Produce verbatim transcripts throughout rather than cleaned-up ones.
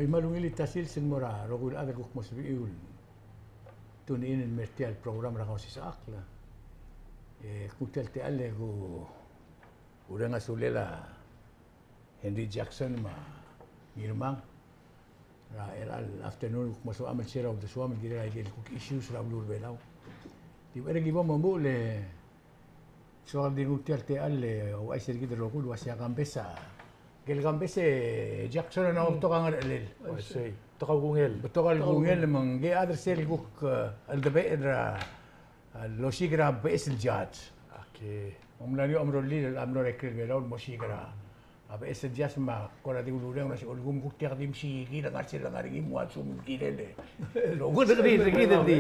Kmal ungil el ta sils el mo er a rokui el chad el kuk mo sebechiu el tune in el mer tia el program er a Kausisechakl. E kuk tia el techall e ku ureng a sulel a Henry Jackson me a Ngirmang er a, er a afternoon, kuk mo sebecham el share a uldesuam el kirel a ikel kuk issues er a beluu er a Belau. Di ua er a ki bo mo omuchel e soak el di nguu tia el techall e ouchais er kid el rokui el uasei a Kambes a, ikel Kambes e Jackson a ng betok a ngerechelel. Uaisei. Betok a kungel. Betok a kungel me ng chad er sel kuk, eh, cheldebechel er a, eh, losiik er a beches el judge. Okay. Ng mla er ngii a omerolir, a mlo er a ikrel Belau el mo siik er a a beches el judge me a kora di ulureng el uasei, olkum kuk diak di mesiik er a ngar er sel ngar er ngii me ng ua lsekum ng kirel e. Kuk di, di, di, di.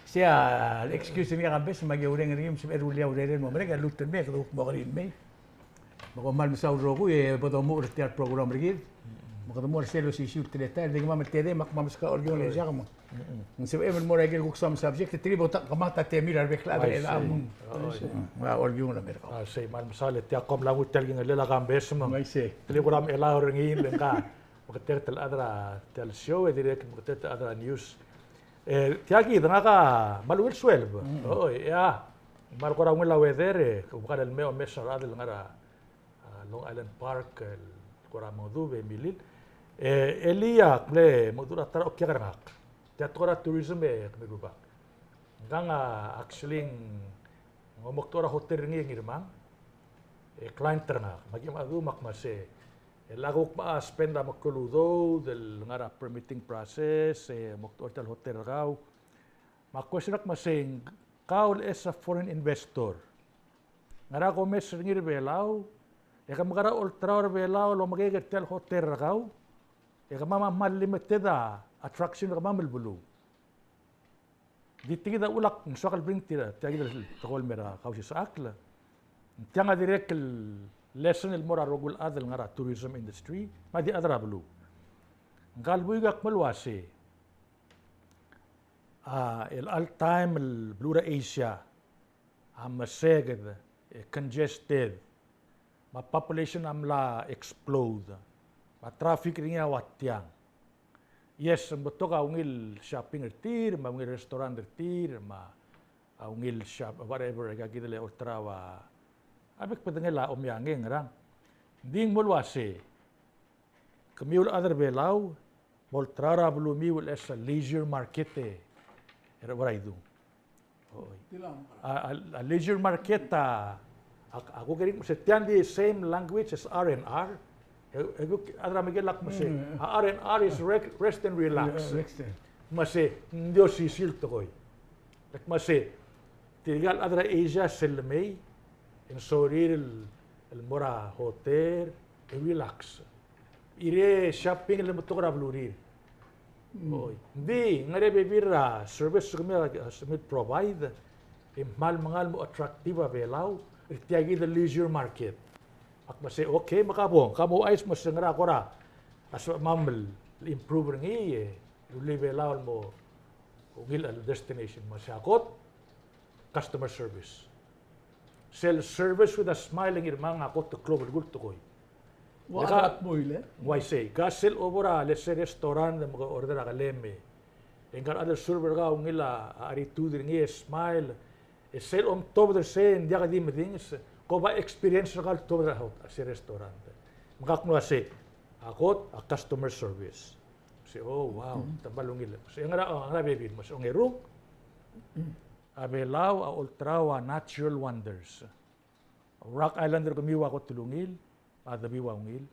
Sei a excuse er ngii a Kambes me aki oureng er ngii me sebechel el rullii a urerel el mo merek e a lluut el mei e kede kuk mo kerii el mei. Me kom kmal mesaul el rokui e bo domuchel er tia el program er kid. Me kede mo er sel osisiu el teletael, e di kemam el tedei me ak kmal meskau a olkiung el Jack me ng sebechem el mo er a ikel kuk soam el subject, e te di bo ta, kemam a ta temir a rebek el chad er chelechang. Uaisei. Uaisei. Mm, ua olkiung el Amerika. Uaisei, kmal mesaul e tia kom mla nguu tia el kingellel a Kambes me ng. Uaisei. Te di kora mechelaur er ngii el ngka meketeket el chad er a tia el show, e dirrek el meketeket el chad er a news. E tia kid, ngak a kmal ungil sueleb. Mm. Oi, ia. Kmal kora ungil a weather, e ke mekar el mei e omes a rechad el ngar er a a, Long Island Park, el kora mengedub e milil. E, Eli a kmal mengedecheduch er a ta er a okiak er ngak. Tia tekoi er a tourism e kemiu el rubak. Ngkang a, actually, ng omekdechor a hotel er ngii e Ngirmang. E client er ngak. Me aki mdu me ak kmo sei, e le ak kuk mo spend a meklou el udoud el ngar er a permitting process, e omekdechor tia el hotel er kau. Me a question a kmo sei, kau el as a foreign investor, ngera komes er ngii er Belau, e ke mekera olterau er Belau el omekeek er tia el hotel er kau, e kemam a kmal limited a attraction er kemam el beluu. Di tia kid a uchul ak ng soak el bring tia, tia kid el tekoi el mer a Kausisechakl. Tiang a dirrek el lesson el mo er a rokui el chad el ngar er a tourism industry, me a di chad er a beluu. Ngka el buik a kmal uasei, a, el all time el beluu er a Asia a meseked, e congested, me a population a mla explode, me a traffic er ngii a ua tiang. Yes, ng betok a ungil shopping er tir, me a ungil restaurant er tir, me a ungil shop, whatever, aika kid el olterau a, a bek el bedengel a omeangeng, ngerang. Ng di ng mo el uasei, kemiu el chad er Belau, mo olterau er a belumiu el as a leisure market e, er a, what I do. Oi. A, a, a leisure market a, a, a kuk er ngii, se tiang di same language as R and R. E, e kuk, a chad er a Merikel a kmo sei, a R and R is re-, rest and relax. Kmo sei, ng di osisiu el tekoi. Kmo sei, tirka el chad er a Asia sel lemei, e ng sorir el, el mo er a hotel, e relax. Irei shopping el betok er a belurir. Oi. Ng di, ngar er ngii a bebil er a service kemiu a, kemiu el provide, e kmal mengal mo attractive a Belau er tia kid el leisure market. Ak kmo sei, okay, me ka bo, ka mo ouchais me se ngera kora a sebechemam el improve er ngii, e rullii a Belau el mo ungil el destination. Me sei a kot, customer service. Sel service with a smile e Ngirmang a kot el klou a belkul el tekoi. Ua, e ka, a kot mo ile. Uaisei, ka sel obo er a, let's say, restaurant me ke order a kelem e, e ngka el chad el server er kau a ungil a attitude er ngii e smile. E sel omtobed er sei e ng diak di medinges, ko ba experience er kau el tobed er a hot-, a sel restaurant. Me ka kmo uasei, a kot a customer service. Sei, oh, wow, te kmal ungil. Sei, ngera, oh, ngera bebil, me sei, ongerung. A Belau a olterau a natural wonders. Rock Island er kemiu a kot el ungil, a debiu a ungil.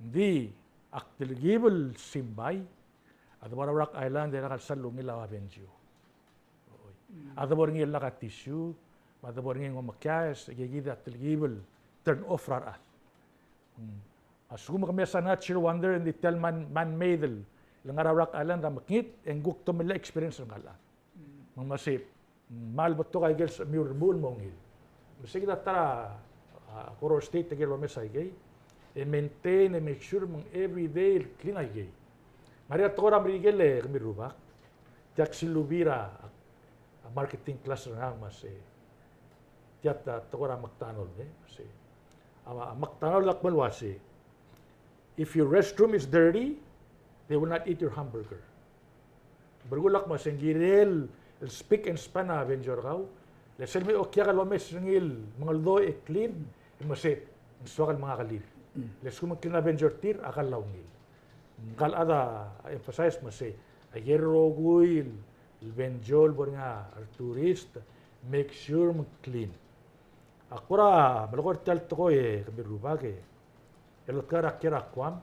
Ng di, ak telkib el simbai, a debo er a Rock Island e rak el sal ungil a Wavengiu. A debo er ngii el lak a tissue, me a debo er ngii ng omekias, e kid a telkib el turn off er a rechad. Mm. A lsekum ke mes a natural wonder, ng di tia el man, man-made el, el ngar er a Rock Island a mekngit, e ng kuk tomellii a experience er ngka el chad. Me ng mo sei, kmal betok a ikel sebechemiu el remuul el mo ungil. Me sei kid a ta er a, a, Koror State a ikel omes a ikei, e maintain, e make sure me ng everyday el clean a ikei. Ngar er ngii a tekoi er a Merikel e kemiu el rubak, tia ak silubii er a, a marketing class er ngak me sei, tia a tekoi er a McDonald, e, me sei. A, a McDonald a kmal uasei, if your restroom is dirty, they will not eat your hamburger. Belkul a kmo se ng kirel el spick and span a venture er kau, le sel me okiak el omes er ngii el mengeldoch e clean, e mo se ng soak el mengakelir. Le lsekum ng clean a venture er tir, a kall a ungil. Ngka el chad a emphasize me se, aike el rokui el venture el bo er ngii a retourist, make sure me ng clean. Ak kora melekoi er tia el tekoi e kemiu el rubak e, el otker a kiei er a Guam.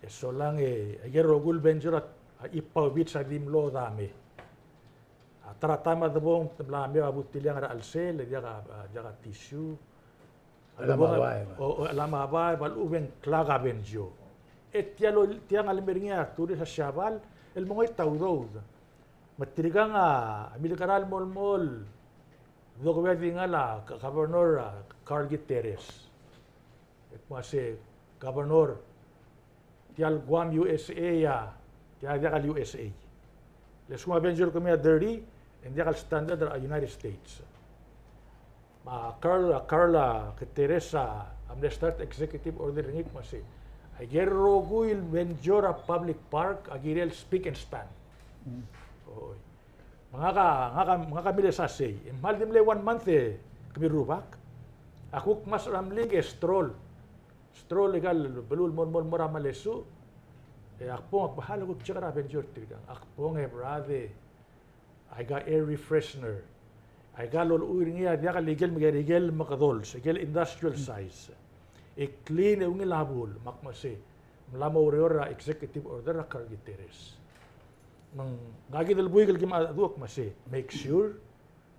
E solang e, aike el rokui el venture a, a Ipoh Beach a di mlo dame. A ta er a taem a debong, te mla me a butiliang er a chelsel, e diak a, a, diak a tissue. A lebo a bai, o, o, a lebo a bai, a lechub e ng klak a venture. E tia el, tia a le mer ngii a tourist er a Siabal el mengoit a udoud. Me tirkang a milekera el mo, mo el dokubed er ngii a Governor, a, Carl Gutierrez. E kmo se, Governor, tia el Guam U S A a, tia diak el U S A. Le lsekum a venture er kemiu a dirty, e ng diak el standard er a United States. Me a Carl, a Carl, a Gutierrez a, a mle start executive order er ngii el kmo se, aike el rokui el venture er a public park a kirel spick and span. Oi. Me ngak a, ngak a, ngak a milesasei. E kmal di mle one month e kemiu el rubak. Ak kuk ngmasech er a mlink e stroll. Stroll aika el beluu el mo, mo, mo er a melesuch. E ak bong, ak bo, hal, kuk check er a venture er tirkang. Ak bong e brother, aika el air freshener, aika el lolechub er ngii a diak el ikel, me ikel mekedols, ikel industrial size. E clean e ungil a bul, me ak kmo se, mla mo oureor er a executive order er a Carl Gutierrez. Me ngka kid el buik el kim a duk me se, make sure,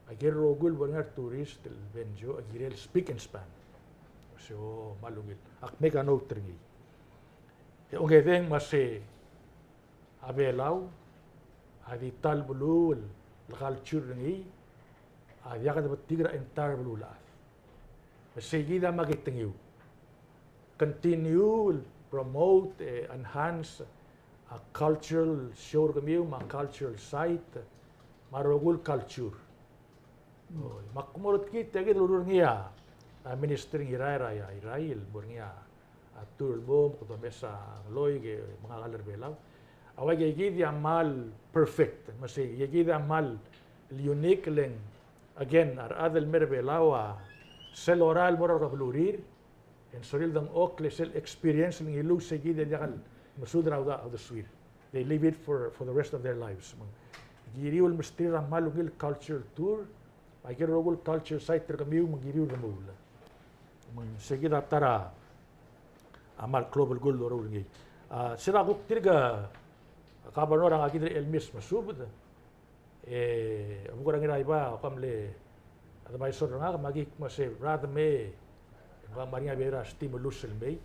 aike el rokui el bo er ngii a retourist el venture a kirel spick and span. Se, o, kmal ungil. Ak make a note er ngii. E ongedei me se, a Belau a di ta el beluu el culture er ngii a diak de betik er a entire beluulechad. Me sei kid a me a ketengiu. Continue el promote, e enhance a cultural show er kemiu, me a cultural site, me a rokui el culture. Oi, me ak mo er tia kid el oureor er ngii a, a minister er a Irrai, a Irrai, el bo er ngii a, a tour el mo, me kede omes a Ngeloik, e menga a kall er a Belau. A ua ikei kid a kmal perfect, me sei, ikei kid a kmal unique le ng, again, a rechad el mer a Belau a sel lorael el mo er a rebelurir, e ng sorir el dengchokl e sel experience el ngiluu sei kid el diak el mesubed er a uda, uldesuir. They live it for, for the rest of their lives. Me ng kiriu el mesterir a kmal ungil culture tour, me aike el rokui el culture site er kemiu me ng kiriu el remuul. Me ng sei kid a ta er a kmal klou a belkul el oureor er ngii. A, se er a kuk tirka, a, governor a ngak kid er a Elmis me subed, e, a buk er a Ngiraibai a kmal mle advisor er ngak, me aki kmo se, brother, me, e ng kmal ngar er ngii a bebil er a stimulus el mei.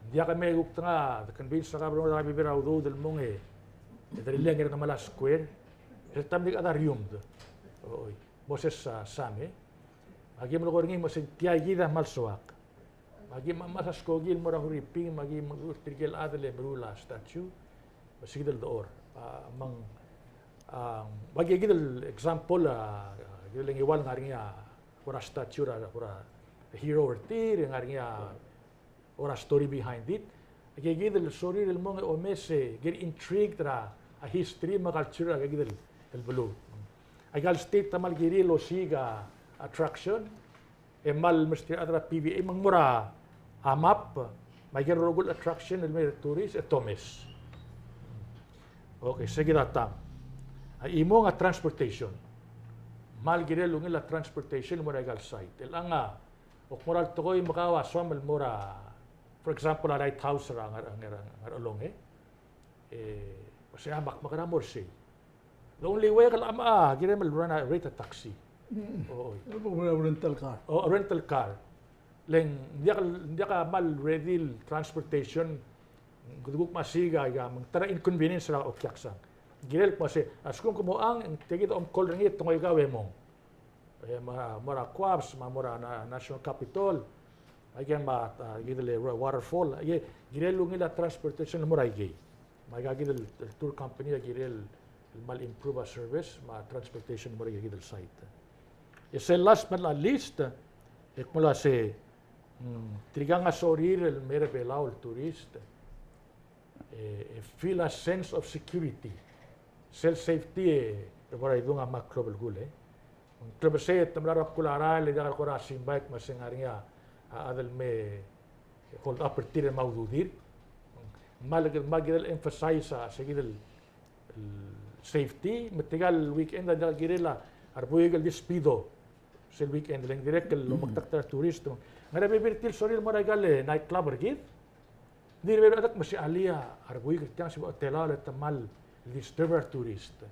Ng diak me kuk tenga, de convince er a governor er a bebil er a udoud el mong e, e de rirellii a Ngirngemal a square, e sel taem e ng di kede riumd. Oi, Moses, a, Sam, e. Me aki melekoi er ngii me se ng tia kid a kmal soak. Me aki me, me a skoki el mo er a Huriping, me aki mengedecheduch tirke el chad el meruul a statue, me se kid el dechor. A, me ng, a, me aki kid el example, a, kid el Ngiwal ngar er ngii a, kora statue er a, kora hero er tir, ngar er ngii a, kora story behind it. Aki kid el sorir el mong e omes e, get intrigued er a, a history me a culture er a kid el, el beluu. Aika el state a kmal kirir el osiik a attraction, e kmal mesterir a rechad er a P V A me ng mo er a map, me aike el rokui el attraction el mei er a tourist, e te omes. Okay, se kid a tang. A chimong a transportation. Kmal kirel ungil a transportation el mo er aika el site. El ngar, ak mo er a tekoi me kau a soam el mo er a, for example, a Lighthouse er a Ngar, Ngar, Ngarchelong, e. E, ua se a mak, mak er a mo er sei. The only way a kmal, a, kirem el rent a, rent a taxi. Mm. O, oi. Rental car. O, rental car. Le ng diak, diak a kmal ready el transportation, kede kuk masiik a, ika, me ng ta er a inconvenience er a okiaksang. Kirel kmo se, a lsekum ke mo ang, e ng tia kid a omcall er ngii e te ngoikau e mong. E, mo er a, mo er a Coabs, me a mo er a na-, National Capitol, aike me a, a, kid el wa-, waterfall, aike, kirel ungil a transportation el mo er aikei. Me aika kid el, el tour company a kirel el kmal improve a service, me a transportation el mo er aika kid el site. E sel last but not least, e kmo ua se, mm, tirkang a sorir el mer a Belau el tourist, e, e feel a sense of security. Sel safety e, e bo er a idung a mle klou el belkul e. Ng klebesei e te mla er a bkul a rael e diak el kora simbai me se ng ngar er ngii a, a chad el me hold up er tir e me a ududir. Me a le, me a kid el emphasize a se kid el, el safety, me tirka el weekend a diak el kirel a rebuik el despido. Sel weekend, le ng dirrek el omektakl er a tourist. Ng ngar er ngii a bebil er tir el sorir el mo er aika el night club er kid. Ng di bebil er a chad me se alii a rebuik er tiang se bo el tela el te mal disturb er a tourist.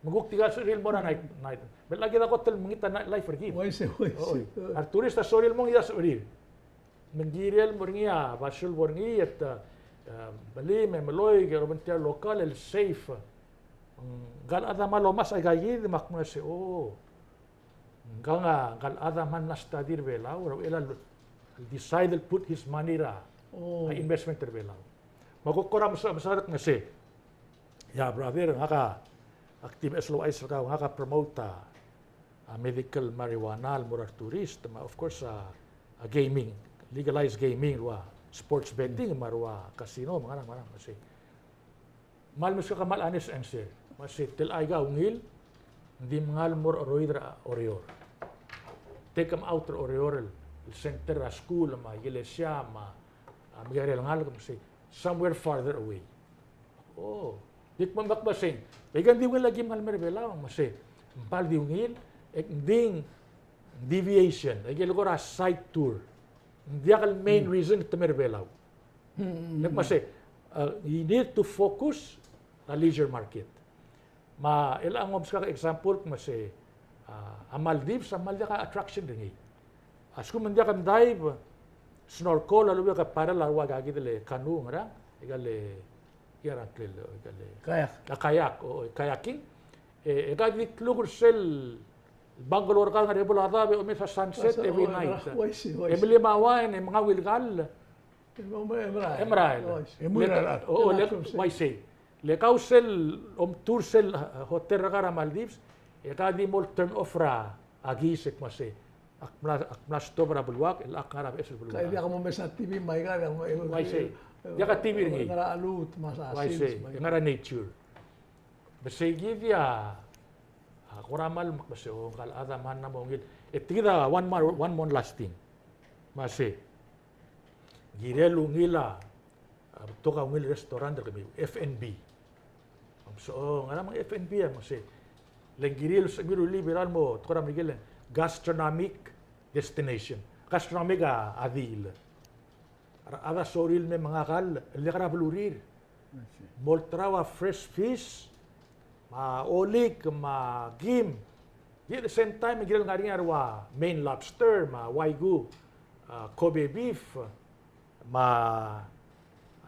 Me ng kuk tirka el sorir el mo er a night, night. Me a kid a kot el mengit a night life er kid. Uaisei, uaisei. Oi. A re tourist a sorir el mo ngii a sorir. Me ng kirel mo er ngii a basio el bo er ngii e te, e, melim e meloik e obengterir a local el safe. Ngka el chad a mal omes aika kid me ak mo se, o. Ngka a, ngka el chad a mal mla study er a Belau, er a uchei el decide el put his money er a, o, a investment er a Belau. Me ak kora mesa, mesa el kmo se, ia, brother, ngak a, ak di beches el ouchais er kau, ngak a promote a, a medical marijuana el mo er a re tourist, me a, of course, a, a gaming, legalize gaming, er a ua sports betting, me a ua casino, me a ngerang, me a ngerang, me sei. Me a le meskak a mal honest answer. Me sei, te locha aika a ungil, ng di mngai el mo er a cheroid er a Oreor. Take them out er a Oreor el, el center er a skuul, me a ikelesia, me a, a, mekekerei el ngalek, me sei, somewhere farther away. O, di kmo me ak mesei, e aika ng di ungil a ki mngai el mei er a Belau, me sei, ng kmal di ungil, e ng di deviation, aike el kora side tour. Ng diak el main reason te mei er a Belau. Hmm. Ng kmo sei, uh, you need to focus a leisure market. Me a, el a ngomeskak a example, kmo sei, a, a Maldives, a kmal diak a attraction er ngii. A lsekum ng diak a dive, snorkel, a lechub e ke paddle a ua aika kid el canoe, ngerang, aika el, ngerang, aika el, kayak. A kayak, o, o, kayaking. E, e ke di kluk er sel bungalow er kau el ngar er a bab el daob e omes a sunset every night. E melim a uain, e menga a ungil kall. E merael. E merael. O, le, uaisei. Le kau sel omtour sel, uh, hotel er kau er a Maldives, e ke di mo turn off er a kis e kmo sei, ak mla, ak mla stop er a beluak, el ak ngar er a beches el beluak. Ka diak mo mesa TV me aika, diak mo, uaisei. Diak a TV er ngii. Ngar er a cheluut, me a sils, uaisei. Ngar er a nature. Me sei kid a, a, kora mal, me sei, o, ngka el chad a mal mla mo ungil. E tia kid a one more, one more last thing. Me sei, kirel ungil a, a, betok a ungil restaurant er kemiu, F and B. Me sei, o, ngera me ng F and B a, me sei, le ng kirel se kemiu el rullii a Belau el mo, tekoi er a Merikel, gastronomic destination. Gastronomic a, a diil. A rechad a sorir el me menga a kall el diak er a belurir. I see. Mo olterau a fresh fish, me a olik, me a kim. Di at the same time, kirel ngar er ngii a ua Maine lobster, me a wagyu, a, Kobe beef, me a,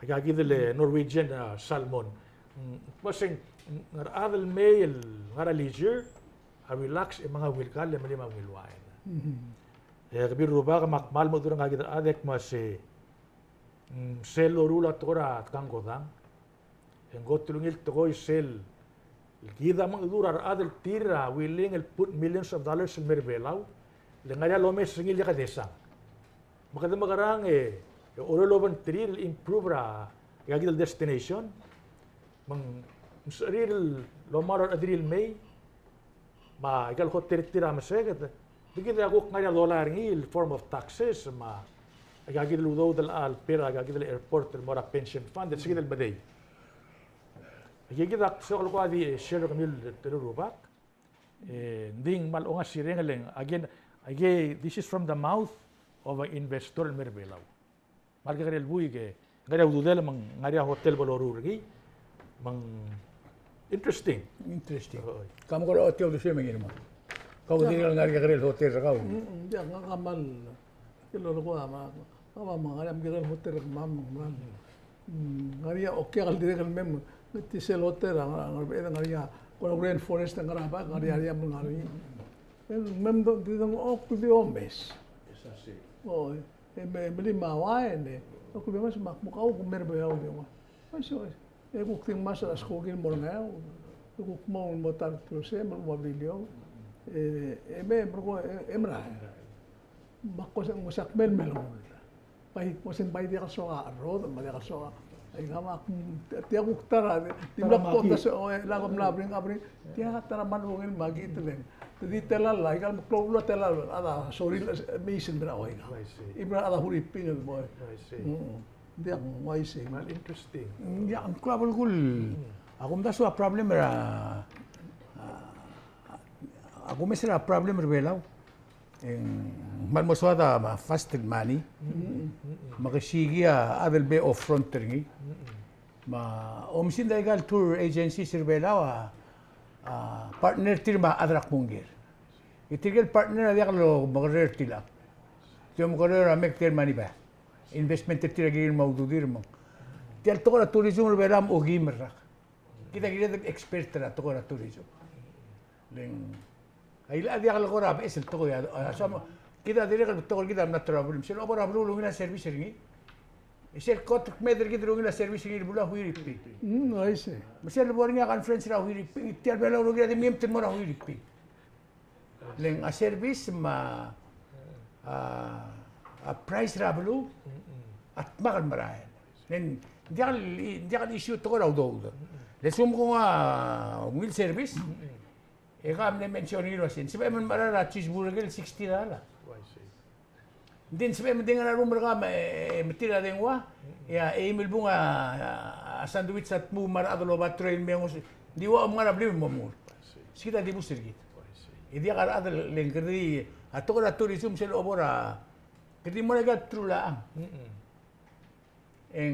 aika kid el Norwegian, a, salmon. Mm, me sei, mm, a rechad el mei el ngar er a leisure, a relax, e menga a ungil kall, e melim a ungil uain. Mhm. E kemiu el rubak me ak kmal mo dmu er ngka kid el chad e kmo sei, mm, sel loruul a tekoi er a tekangkodang, e ng kot el ungil tekoi sel, kid a mengedecheduch er a rechad el tir a willing el put millions of dollars el mei er a Belau, le ngar er ngii a lomes er ngii el diak a desang. Me kede mekerang e, e oureor el obengterir el improve er a, aika kid el destination, me ng, ng sebechir el omechar a rechederir el mei, me aika el hotel er tir a meseket, me kid a kuk ngar er ngii a dolai er ngii el form of taxes, me aika kid el udoud el, el pay er aika kid el airport el mo er a pension fund, el se kid el medei. Aika kid a soak el ko a di share er kemiu el, el rubak. E, ng di ng kmal ongasireng el, again, again, this is from the mouth of an investor el mei er a Belau. Me a kekerei el buik e, ngar er ngii a ududel me ng ngar er ngii a hotel bo loruul er ngii, me ng interesting. Interesting. Oi. Ka mo kora otia a uldesuem e ngii me. Kau dirrek el ngar er ngii a kekerei el hotel er kau. Mm, mm, diak, ngak a kmal, ke lolekoi a, me, me, me ngar er ngii a kekerei el hotel er kemam, me ng kmal. Mm, ngar er ngii a okiak el dirrek el mei, me ng di sel hotel a ngar, ngar er ngii a, kora rainforest a ngar er a bab, ngar er ngii a, ngar er ngii. Me ng, me ng di dengchokl di omes. Oi. E me, e melim a uain e, e kuk di omes me ak mo kau kuk mei er a Belau el di ua. Uaisei, uaisei. E kuk di ngmasech er a skoki el mo er a Ngeaur. E kuk mo, mo ta er a klebesei, mo, mo er a Beliliou. E, e me, me ko, e, e merael. Me ak ko se, ko se ak mei el melemolem. Bai, ko se bai diak el soak a cherrodech, me diak el soak a Aika me ak, tia kuk ta er a, di mla kuk ta se, o, e, la kom mla bring, a bring, tia ta er a kmal ungil me a ki teleng. Te di telal, aika el meklou el telal, a da, sorry, me isel er a, o, aika. I see. I bla a da Huriping el bo. I see. Mm. Diak, uaisei. Kmal interesting. Diak, ng klou a belkul. A kumdasu a problem er a, a, a kumes er a problem er a Belau. E ng kmal mo soad a fast el money. Me ke siik a chad el bo front er ngii. Me a oumesingd a ika el tour agencies er a Belau a, a partner tir me a chad er a kmo ngii. E tirke el partner a diak lomekerreu er tilechang. Tir a omekerreu er a mektir el money back. Investment er tir a kirir me a ududir me ng. Tia el tekoi er a tourism er a Belau a okeim el rak. Kid a kired el expert er a tekoi er a tourism. Le ng, a ilecha a diak el kora beches el tekoi a, a, a, soam, kid a dirrek el betok er kid a mla travel. Me sel obo er a beluu el ungil a service er ngii. E sel kot el kmeed er kid el ungil a service er ngii el beluu a Huiriping. Mm, I see. Me sel bo er ngii a conference er a Huiriping, tia el Belau el rokir a di mei me te mo er a Huiriping. Le ng a service me a, a, a price er a beluu a dmak el merael. Le ng diak el, diak el issue tekoi er a udoud. Le lsekum kung a ungil service, e ke mle mention er ngii el uasei, ng sebechem el mecherar a cheeseburger el sixty dollar. Ng di ng sebechem el di ngar er a room er kau me, e, metir a dengua, e a eim el bung a, a, a sandwich a tmuu me a rechad el oba train me ngosukid. Ng di ua omngar a blim el mo mengur. Sei kid a dibus er kid. E diak a rechad el, le ng kede di, a tekoi er a tourism sel obo er a, kede di mo er aika el trull a chang. E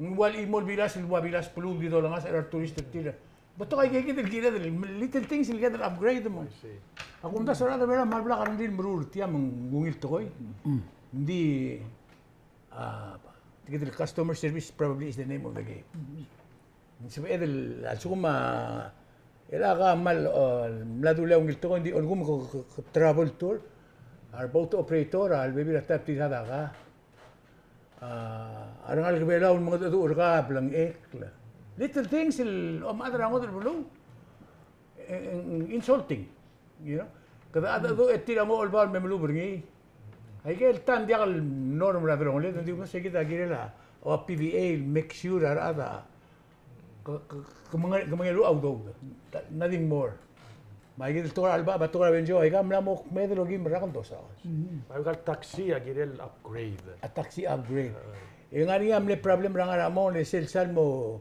ng ua el chimo el bilas, el ua bilas beluu el di dolengasech er a retourist er tir. Betok aike kid el kired el little things el kired el upgrade me. I see. A kumdasu a rechad er a Belau a kmal blak a rengrir el meruul er tia me ng ungil tekoi. Ng di, a, tia kid el customer service probably is the name of the game. Ng sebeched el, a lsekum a, el a kmal, o, mla dulii a ungil tekoi, ng di, o, lsekum ke, ke, ke travel tour, a re boat operator, a lebebil er a taem e te di a ka. A, a rengalek er a Belau el mengedecheduch er kau a blengchekl. Little things el omechad er a ngodech el beluu. E, e, insulting, you know. Kede chedecheduch e tir a mo olbaol me meluub er ngii. Aike el ta ng diak el norm er a delongeled, ng di uase kid a kirel a, o a P V A el make sure a rechad a ke, ke, ke menge-, ke mengeluolu a udoud. Nothing more. Me aike el tekoi er a chelebacheb, me a tekoi er a benjo, aika a mla mo kmeed el okeim el rak el dosaod. Mm. Me aika el taxi a kirel upgrade. A taxi upgrade. E ngar er ngii a mle problem er a ngar er a mong, e sel sal mo,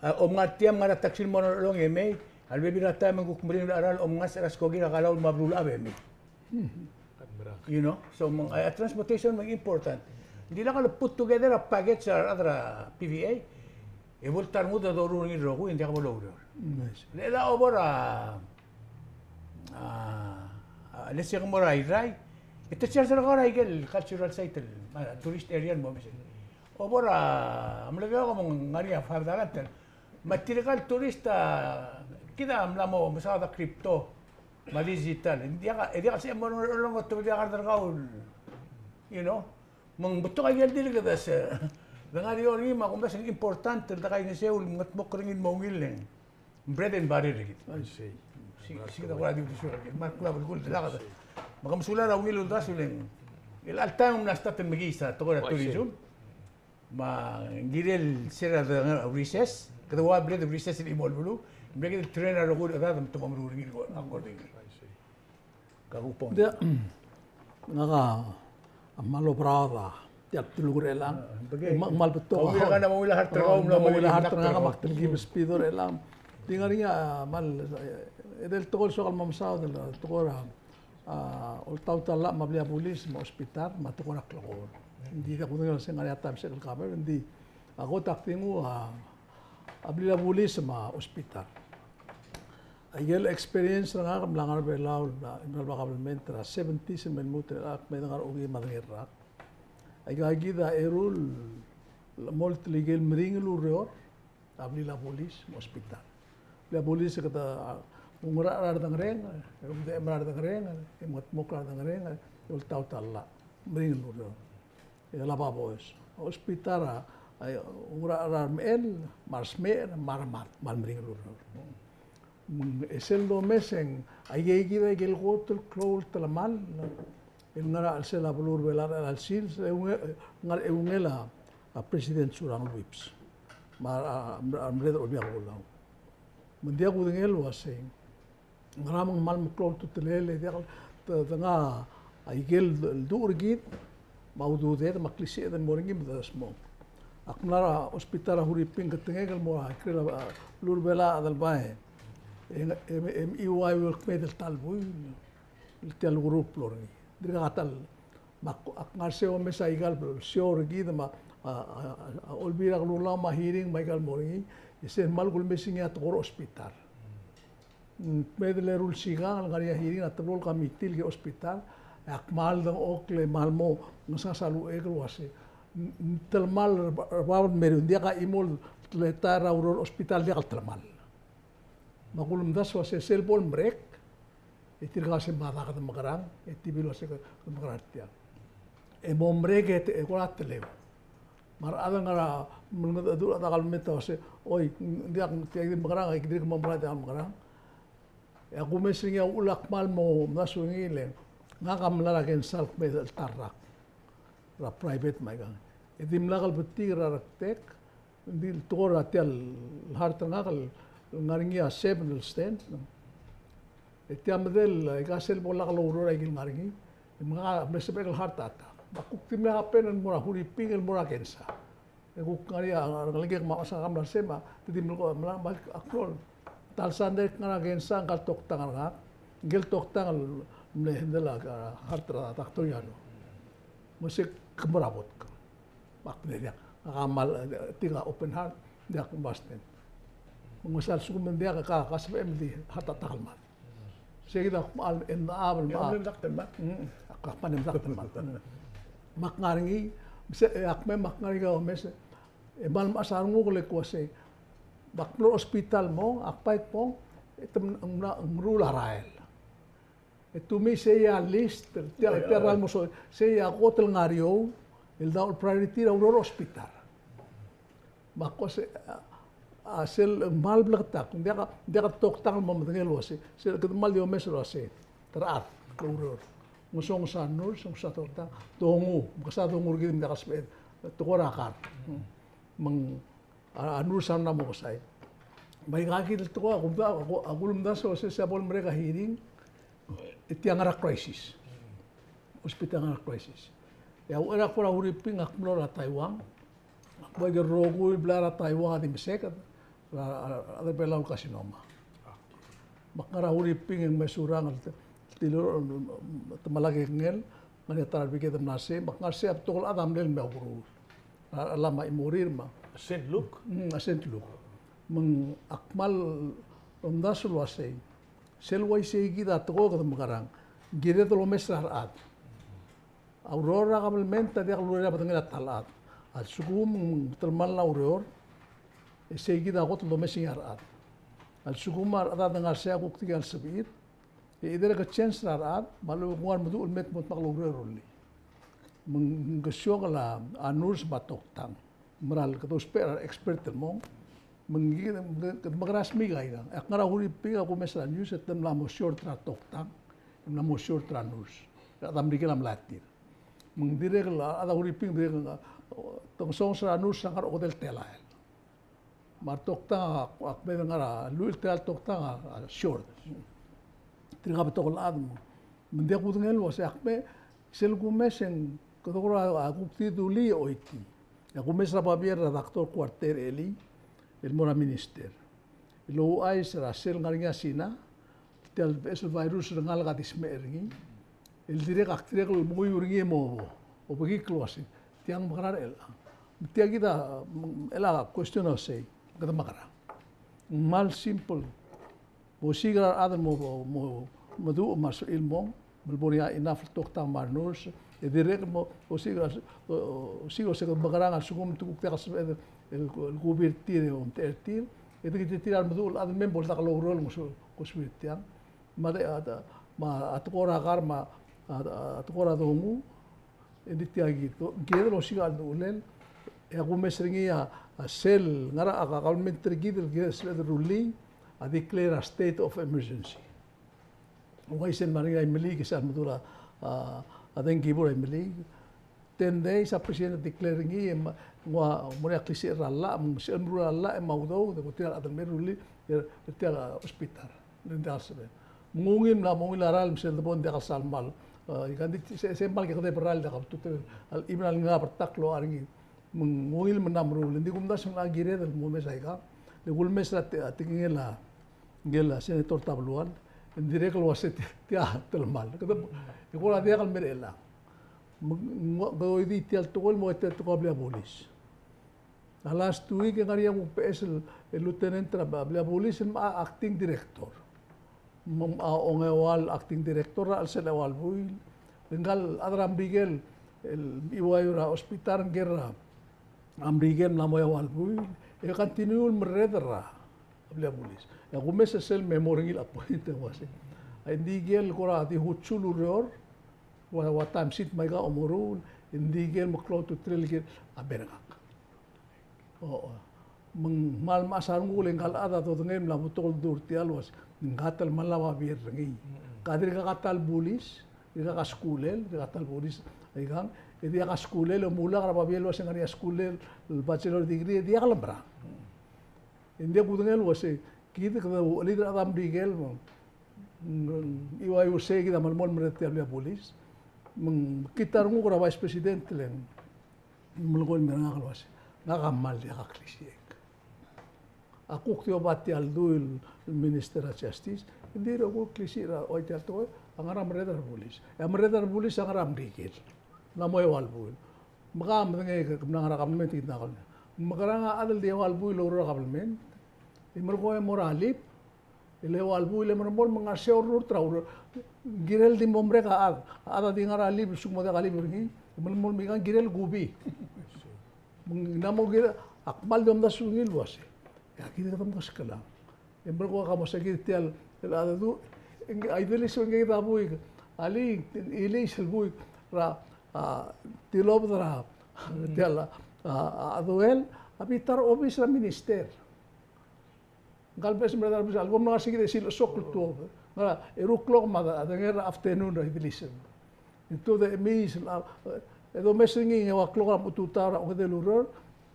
a, omngar tia me ngar er a taxi el mo er a Ngerchelong e mei, a lebebil er a taem e ng kuk meringel a cheral el omngasech er a skoki er a Kalau me a Belulechab e mei. You know, so me ng, a, transportation me ng important. Ng di lak el put together a package er a rechad er a P V A, e bo el ta rengud a doruul er ngii el rokui, e ng diak bo loureor. Mm, I see. Le a obo er a, a, a, let's say ke mo er a Irrai, e te charge er kau er aike el cultural site el, a, tourist area el mo mesa. Obo er a Melekeok me ng ngar er ngii a five dollar el Me tirka el tourist a, kid a mla mo mesaod a crypto me a digital. E diak, e diak el sebechem el mo er a Ngerchelong e te diak a kart er kau, you know. Me ng betok a ikel dirk kede se, de ngar er eou er ngii me a kumdasu e ng important el de kaingeseu el mengedmokl er ngii el mo ungil el bread and butter er kid. I see. Se, se kid a kora di uldesuek er kid. Me a klou a belkul el delaked. Me ke mesulang er a ungil uldasu el ng, el all time ng mla start el mekiis a tekoi er a tourism. Me ng kirel se er a de recess, kede ua bled recess el chimo el beluu, mle kid el train a rokui el chedad me te mo meruul er ngii accordingly. Ka kuk pong. Tia, ngak a kmal oberaod a tia el bdeluk er chelechang. Ah, beke. E kmal, kmal betok a, kmal betok a heart er ngak me ak telkib el speed er chelechang. Di ngar er ngii a kmal, e, edei el tekoi el soak el mo mesaod el tekoi er a a, oltaut a llach me a blil a bulis me a hospital me a tekoi er a klekool. Ng di kuk kudengei el se ng ngar er ngii a taem se el cover, ng di a kot ak di nguu a, a blil a bulis me a hospital. Aike el experience er ngak el mla ngar er a Belau el mla, mla er a kabelment er a seventies el me lmuut el ak me de ngar er a okeim me a tang el rak. Aika kid a eru el mo oltirakl el meringel el ureor, a blil a bulis me a hospital. Blil a bulis e kede, a, oungerachel a redengerenger, e omdechem a redengerenger, e mengedmokl a redengerenger, e oltaut a llach, meringel el ureor. E lebo a boes. Hospital a, a, oungerachel a remechell, me a resmecher, me a remad, me a remeringel el ureor. Mm, e sel domes e ng, aike kid a ikel kot el klou el telemall, el ngar er a chelsel a beluu er a Belau er a chelecha el sils, e ungil, ngar er a eungel a, a President Surangel Whipps. Me a, a, a, a mle Olbiil er a Kelulau. Me ng diak kudengei el uasei, ngera me ng kmal meklou a ultutelel, e diak, te, te ngar a ikel duch er kid, me a ududed, me a klisiich el mo er ngii me de smong. Ak mla er a hospital er a Huriping, ketengek el mo er a ikrel a, a, beluu er a Belau a Adelbai. E, e, e, M E Y el kmeed el ta el buil, el tia el group el mo er ngii. Dirkak a ta el, me ak, ak ngar sei omes a ikal show er kid me a, a, a, a Olbiil er a Kelulau me a hearing me a ikal mo er ngii, e sel kmal kulemes er ngii a tekoi er a hospital. Mm, kmeed el eru el sikang el ngar er ngii a hearing, a teblo el committee el kirel a hospital, e ak kmal dengchokl e kmal mo ngesasech a uchei el uasei, ng, ng telemall er a, er a bab el meriou, ng diak a chimo el teletael er a ureor er a hospital el diak el telemall. Me a kulemdasu el uasei sel bo lemerek, e tirka el uasei me a dak kede mekerang, e te bil el uasei kede mekerang er tiang. E mo merek e te, e kora teleu. Me a rechad el ngar er a mlengedecheduch er a kabelment a uasei, oi, ng diak, tia kid mekerang, e dirk mo mekerang, tia mekerang. E a kumes er ngii a uchul a kmal mo mdasu er ngii el, ngak a mla er a cancer el kmeed el ta el rak er a private me aikang. E dimlak el betik er a rektek, Ng di el tekoi er tia el heart er ngak el ngar er ngii a seven el stent. E tia medal, e, aika sel bo lak loureor a ikel ngar er ngii. E me ngak a mle sebechek el heart attack. Me ak kuk di mle happen el mo er a Huriping el mo er a cancer. E kuk ngar er ngii a rengelekek me a mechas a kmal mla er sei me te di mle ko, mla, me ak kmo, ta el sandei el ngar er a cancer, ngka el toktang er ngak. Ngike el toktang el mle handle a heart er a Doctor Yano. Me se ke mo er a bot. Me ak mle diak, ngak a kmal, e, tia a open heart, diak mo stent. Me ng mesa a lsekum e ng diak, ke, ke sebechem el di heart attack el mad. Sei kid a kmal mdechab el mad. Mm, ak kmal mdechab el mad. Me ak ngar er ngii, me se, e, ak me, me ak ngar er ngii a omes, e kmal mechas a renguk el kmo sei, me ak mlo er a hospital el mong, ak bai kbong, e te mla, mla, meruul a rael. E te mei sei a list, tia, tia el ralm, sei a kot el ngar er eou, el daob el priority er a ureor er a hospital. Me ak kmo sei, a, a sel kmal bleketakl, ng diak, ng diak a toktang el mo medengei el uasei, sel kede kmal di omes el uasei, te rechad el oureor. Ng ngesonges a nurse, ngesonges a toktang, dongu, mekesai a dongu er kid me ng diak el sebeched, tekoi er a kar. Me ng a, a nurse a mla mo kesai. Me aika kid el tekoi a kumdasu, a ku-, a kulemdasu el uasei se a bo lemerek a hearing, e tia ngar er a crisis. Hospital ngar er a crisis. E a uchei er a kbo er a Huriping ak mlo er a Taiwan. Ak bo er a ikel rokui el blai er a Taiwan a di meseked, er a, er a, er a Belau el carcinoma. Me ak ngar er a Huriping e ng mesurang el te-, te-, te melai a kengel, ngar er ngii a ta er a rebeked el mla er sei, me ak ngar er sei a betok el chad a mlei el mle oureor. A, a lama e morir me a Saint Luke. Mm, a Saint Luke. Me ng ak kmal omdasu el uasei, sel uaisei kid a tekoi kede mekerang, ng kired el omes er a rechad. A ureor er a kabelment a diak el ureor er a bedengel a ta el chad. A lsekum ng telemall a ureor, e sei kid a kot el domes er ngii a rechad. A lsekum a rechad a dengar sei a kuk tirke el sebechir, e either ke change er a rechad, me a lechub e ng ua remeduch el me te mo dmak el oureor e rullii. Me ng kesiokl a nurse me a toktang. Meral kede ousbech er a expert el mong. Me ng kede, kede mekerang smiik aikang. Ak ngar er a Huriping a kumes er a news e te mla mo short er a toktang, e mla mo short er a nurse. Er a chad er a Merikel a mla er tir. Me ng dirrek el chad er a Huriping, dirrek el, te ngesonges er a nurse a ngar er a okedei el telael. Me a retoktang a, a kmeed el ngar er a lluich el telael el toktang a, a short. Tirka betok el chad me. Me ng diak kudengei el uasei ak me, sel kumes e ng, kede kora kuk di dulii e choitii. E a kumes er a babier er a Doctor Kuartei er a elii, el mo er a minister. El ouchais er a sel ngar er ngii a Sina, tia el beches el virus er a ngalek a di smecher er ngii. El dirrek ak dirrek el menguiu er ngii e mo obo, obekikl el uasei, tiang mekerang er chelechang. Me tia kid a, mm, chelecha a question a uasei, kede mekerang. Ng kmal simple. Bo siik er a rechad el mo, mo, mo meduch me a sebechir el mong, me le bo er ngii a enough el toktang me a nurse, e dirrek el mo, bo siik er a, o, o, siik el uasei kede mekerang a lsekum te kuk diak el sebeched el, el cubrir tir e omtechei er tir, e di kid tir a remeduch el chad el mei me bo ledak el oureor el ngosuir, ngosuir tiang. Me a, a, me a tekoi er a kar me a, a, a tekoi er a dongu, e di tia kid, kired el osiik a chelduchulel, e a kumes er ngii a, a sel ngar er a, a kabelment er kid el kired el sebeched el rullii, a declare a state of emergency. Ng uaisei me a ngar er ngii a Imeliik, e sel lemeduch er a, a, a dengki bur a Imeliik, ten days a president a declare er ngii, e me ng ua mo er ngii a klisiich er a llach, me ng sebechel el meruul a llach, e me a udoud e ko tir a rechad el me rullii er tia el hospital. Ng diak el sebechel. Me ng ungil, mla mo ungil a ralm sel debo, ng diak el sal mal. E, ika ng di se, se mal kekedeb er a ralm, diak a betok el, el, even a lengar a bertak el loia er ngii. Me ng ungil me ng mla meruul. Ng di kumdasu e ng kired el mo omes aika. Le kulemes er a te-, a tekingel a, ngike el Senator Tabelual, e ng dirrek el uase tia, tia a telemall. Kede, e kora diak el mer chelechang. Me ng, ng, kede oidii tia el tekoi el mo tia el tekoi er a blil a bulis. A last week e ng ngar er ngii a kuk beches el, el lieutenant er a blil a bulis el mla acting director. Me ng ongeua el acting director er a chelsel a eua el buil. Ngka el chad er a Merikel el, el mechiuaiu er a hospital, ngike er a Merikel el mla mo eua el buil. E continue el merreder er a blil a bulis. E a kumes er sel me mo er ngii el appoint e uase, a, ng di ikel kora di hutsu el ureor, ua, ua time sheet me aika a omeruul, e ng di ikel meklou a ultutelel el kirel a mer ngak. O, o. Me ng kmal mechas a renguk le ngka el chad a dodengei el mla betok el dmu er tia el uase, ngka a telemall a babier er ngii. Ka dirkak a ta el bulis, dirkak a skulel, dirkak a ta el bulis, aikang, e diak a skulel, e omulak er a babier el uase ng ngar er ngii a skulel el bachelor degree, e diak lemerang. E ng diak kudengei el uase, kid kede uchelid er a chad er a Merikel, me ng, ng, mechiuaiu er sei kid a melemolem el merreder er tia el blil a bulis. Me ng kid a renguk er a vice president le ng melekoi el mer ngak el uase, ngak a kmal diak a klisichek. A kuk di oba tia el dui el minister er a justice, e ng di rokui el klisiich er a, oi, tia el tekoi a ngar er a merreder er a bulis. E a merreder er a bulis a ngar er a Merikel. Ng mla mo eua el buil. Me ke medengei, ke mla ngar er a kabelment e kid a kmal. Mekerang a chad el di eua el buil el oureor er a kabelment, e melekoi e mo er a leave, e le eua el buil e melemolem, me ng ngar er sei a orrurt er a ureor. Ng kirel di mo merek a chad. A chad a di ngar er a leave, lsekum ng mo diak a leave er ngii, e melemolem, me ng kirel kubii. Me ng mo kirel, ak kmal di omdasu er ngii el uase, e a kid kede mkaskelang. E melekoi e ke mo se kid tia el, el chad a du, e ng, a Ideliz, e ngii a buik, alii, Ideliz el buik er a, a, tilobed er a, tia el, a, a, a duel, a bita er a obis er a minister. Ngka el beches el merreder er a bulis, a lebo mla ngar er sei kid e silechesokl el tuobed. Ngar er a eru el klok me a dengei er a afternoon er a Ideliz. Ng tuobed e chemiis, a, e domes er ngii e ng eua el klok er a mo tutau er a ongedei el ureor,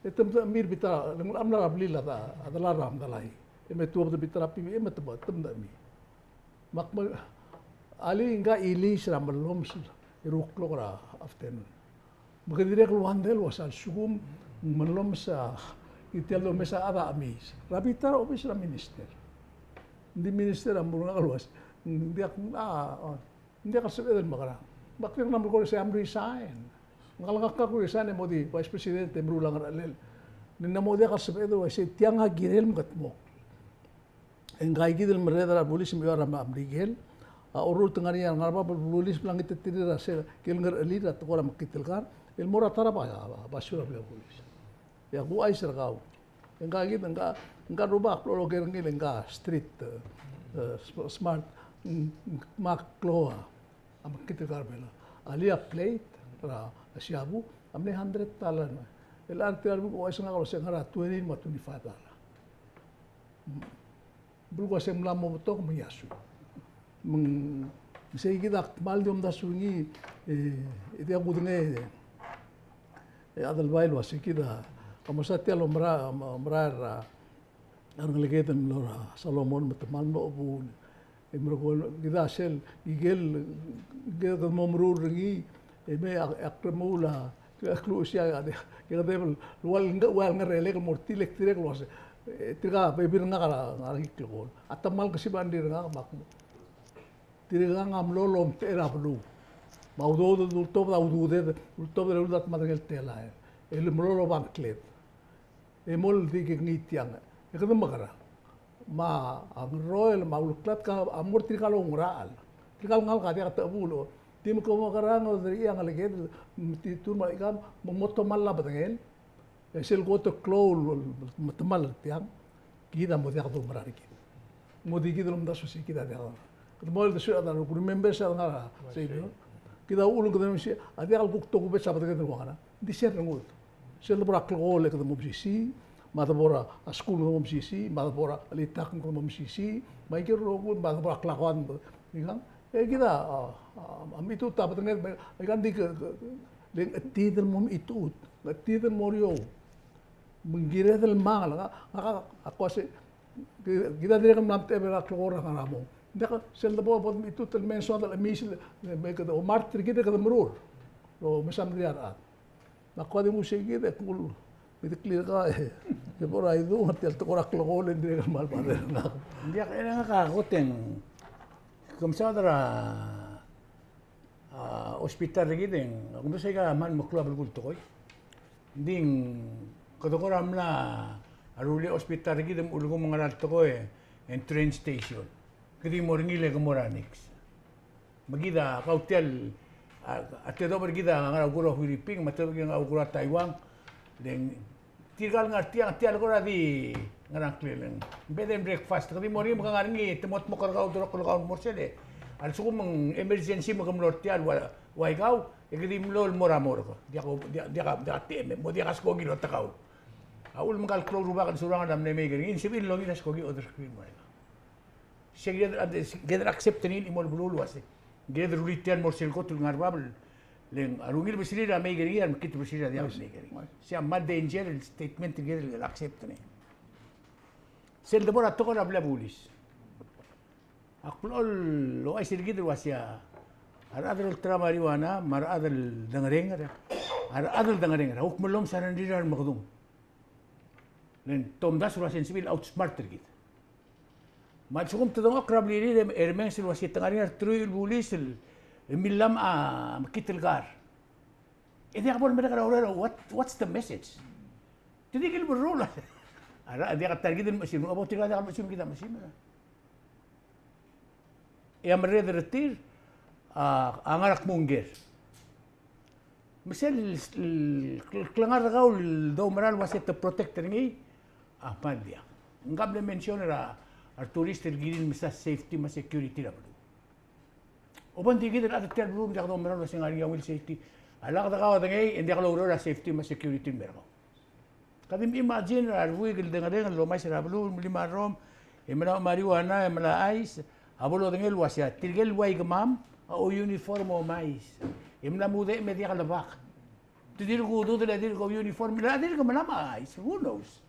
e te mdechemii er a bita, le ng mla er a blil a delal er a medalaii. E me tuobed er a bita er a PVM e te mdechemii. Me ak me, alii, ngka Ideliz er a mellomes er a eru el klok er a afternoon. Me ke dirrek el wonder el uase a lsekum ng mellomes a, e tia el domes a chad a chemiis er a bita er a obis er a minister. Ng di minister a mo er ngak el uase, ng diak, a, a, ng diak el sebeched el mekerang. Me ak dirrek el mla melekoi el uase I'm resign. Ngak a lak kuk resign e mo di vice president e meruul a ngerchelel. Ng di ng mo diak el sebeched el uase tiang a kirel el mekedmokl. E ngka kid el merreder er a bulis me a eua er a Merikel a orrurt e ng ngar er ngii a rengar er a bab el bulis el bla ngititerir a sel, kel ngerchelir a tekoi er a mekngit el kar el mo er a ta er a ba, ba, basio er a blil a bulis. E ak ouchais er kau. E ngka kid, ngka, ngka el rubak a blechoel oker er ngii le ngka street, e, e, sm-, smart, ng, ng, me a klou a a mekngit el kar er a Belau. Alii, a plate er a, a Siabu a mle hundred dollar. El a tir a rubak a ouchais er ngak el uase ng ngar er a twenty me a twenty-five dollar. Belkul a se ng mla mo betok me ng iasui. Me ng sei kid a kmal di omdasu er ngii, e, e diak kudengei, e, a Adelbai el uase kid a, a mo sa tia el omera-, omerael er a a rengeleked el mlo er a Solomon me te kmal mlo chebuul. E merekong, kid a sel, ikel, ikel kede mo meruul er ngii, e me ak, ak remuul a, ak luchesii a, a, kede, kede el ua el nge-, ua el ngerchelek el mo er tir el dirrek el uase, e, tirka a bebil er ngak er a, er a ngar er a Ngiklekol. A te kmal kesib a rengrir er ngak me ak mo. Tirkang a mlo lomtechei er a beluu. Me a udoud, ultobed a ududed, ultobed er a udoud a te medengei el telael. El mlo lobang kled. E mo el di kengei tiang. E kede mekerang. Me a ngeroel me a uleklatk a mo er tirka el oungerachel. Tirka el ngalek a diak a techebuul. Di me ke mekerang e oderii a ngeleked, metitur me a ikang, me ng mo tomall a bedengel. E sel kot el klou el metemall er tiang, kid a mo diak doumerang er kid. Mo di kid el omdasu e sei kid a diak. Kede mo el desuir a ta el remember sel ngar er a sei. Kid a uchul e kede mo sei, a diak el kuk tokubets a bedenged el ua ngerang. Ng di sel rengud. Sel debo er a klekool e kede mo mesisiich, me a debo er a skuul e kede mo mesisiich, me a debo er a chelitakl e kede mo mesisiich, me aike el rokui, me a debo er a klakoad, ikang. E kid a, a, a, a mitut a bedenged, me, ikang di ke, ke, Le ng chetid el mo mechitechut, ng chetid el mo er eou. Me ng kired el mangel, ngak, ngak a ko uase, ki-, kid a dirrek el mla mtecheb er a klekool er a ngar er a mong. Ng diak sel debo, bo de mechitechut el mei e ng soad el chemiis el, me kede omart er kid e kede meruul. Lo mesa mdria a rechad. Me ak ko di nguu sei kid e kuk, me de clear ka, e, e bo er a idung, tia el tekoi er a klekool e ng dirrek el kmal bother er ngak. Ng diak, e ngak a kot e ng, ke mesaod er a a, hospital er kid e ng, ak mlo sei ka kmal meklou a belkul tekoi. Ng di ng, kede kora mla rullii a hospital er kid e ng ulekum ngar er a tekoi e ng train station. Kede mo er ngii e le ke mo er a next. Me kid a kau tia el, a, a tedobech er kid a ngar er a ukeruul a Huiriping, me a tedobech er kid a ngar er a ukeruul a Taiwan, le ng, tirka el ngar tiang, tia el kora di ngar er a ngklel e ng bed and breakfast. Kede mo er ngii me ke ngar er ngii, te mo, te mo kerkau, te mo kerkau el mo er sel. A lsekum ng emergency me ke mlo er tia el ua, ua ikau, e kede mlo el mo er a morgue. Diak, diak, diak, diak a T M, mo diak a skoki el otekau. A uchul me ng kmal klou el rubak el surangel a mle mei er ngii, ng sebechir el ongil a skoki el oderskreen el mo er ngii. Se kid a, kid a accept er ngii el chimo el beluu el uase, kid a rullii tia el mo er sel kot el ngar er a bab, le ng a rungil beserir a mei er ngii, a remekngit beserir a diak el mei er ngii. Se a kmal danger el statement er kid el accept er ngii. Sel debo er a tekoi er a blil a bulis, ak blechoel ouchais er kid el uase a rechad el olterau a marijuana, me a rechad el dengerenger, a rechad el dengerenger a kuk mellomes a rengrir a remekedung. Le ng tomdasu el uase ng sebechir el outsmart er kid. Me a lsekum te dengchokl er a blirir e, e remenges el uase te ngar er ngii a reteruich el bulis el, el millam a mekngit el kar, e diak bo lemerek er a ureor, what, what's the message? Te di kil berrul. A rechad a diak a ta er kid el mechesimer, a bo tirka a diak el mechesimer, kid a mechesimer. E a merreder er tir a, a ngar er a kmo ng ker. Me sel, l-, kl-, klengar er kau el doumera el uase te protect er ngii a kmal diak. Ng kmal mention er a, a returist el kirir el mesa safety me a security er a beluu. Obengdi kid el chad er tia el beluu me ng diak doumera el uase ng ngar er ngii a ungil safety. A lak dekau a dengei e ng diak loureor a safety me a security el mer kau. Ka di imagine er a rebuik el dengerenger el omais er a beluu, melim a rrom, e melai a marijuana, e melai a ice, a bo lodengei el uase tirke el ua ikemam a o uniform omais. E mla mudechem e diak lebak. Te dirk ududel e dirk uniform, le a dirk melam a ice, who knows?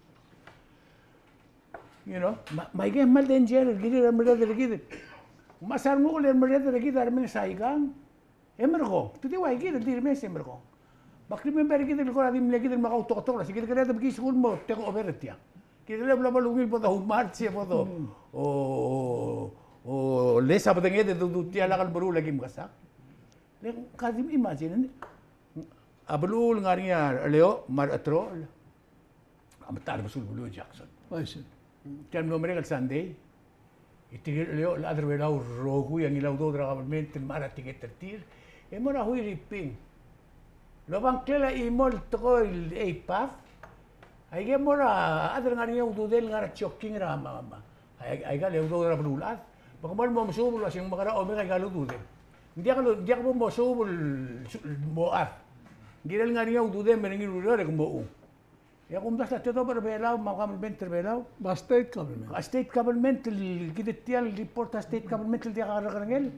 You know, me, me aike a kmal danger el kirir a merreder er kid. Me a sel nguk el merreder er kid a remenges a ikang. E merekong, te di ua ikid el di remenges e merekong. Me ak remember er kid el kora di mle kid el mla kautoketok el uase kid el kired el mekiis el mo take over er tiang. Kid el bla bo lungil bo doumart se bo do, o, o, o lesa bedenged e dodu tia lak el meruul a kim kesakl. Le ka di imagine, a beluu el ngar er ngii a Cheleoch me a Recheterochel a metacherbesul beluu er a Jackson. Tia el mlo merek el Sunday, e tirke el Cheleoch el chad er a Belau el rokui a ngilai a udoud er a government el mechar a tiket er tir e mo er a Huiriping. Lobengkel a chimo el tekoi el EIPAF, aike mo er a chad el ngar er ngii a ududel el ngar er a joking er a ma, ma, aika el udoud er a beluulechad. Me ke mo el mo mesuub el uaseng mekera omeka aika el ududel. Ng diak, ng diak bo mosuub el mo chad. Ng kirel ngar er ngii a ududem er ngii el ureor e ke mo ung. E a kumdasu a tedobech er a Belau me a government er a Belau. Me a state government. A state government el kid tia el report a state government el diak a kerrekerengel.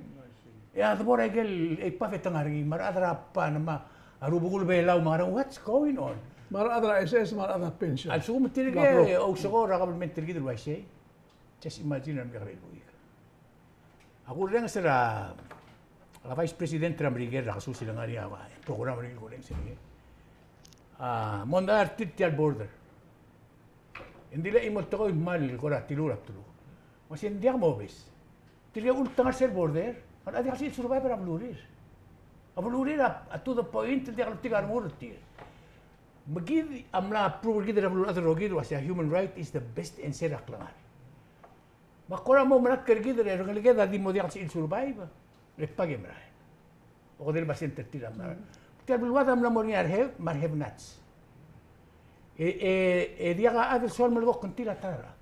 E a debo er aike el EIPAF e te ngar er ngii, me a rechad er a PAN me a rubekul Belau me a ngerang, what's going on? Me a rechad er a SS me a rechad er a pension. A lsekum tirke a ousekool er a government er kid el uaisei. Just imagine er a mekekerei el buik. Ak kurrenges er a, a vice president er a Merikel er a kesus el ngar er ngii a program er ngii el kurrenges er ngii. A, mondai er tir tia el border. Ng di le chimo el tekoi el kmal kora tilur a bdeluk. Me se ng diak mobes. Tirke a ultengat er sel border, a diak el sebechir el survive er a belurir. A belurir a, a to the point el diak el tirke a rengul er tir. Me kid a mla approve er kid er a beluulechad el rokir el uasei a human right is the best answer er a klengar. Me a kora mo melatk er kid e rengeleked a di mo diak el sebechir el survive, e pak e merael. Okedei el basent er tir a merael. Tia el beluad a mla mo er ngii a reheb me a rehebnats. E, e, e diak a chad el soal melekoi kngtil a ta er a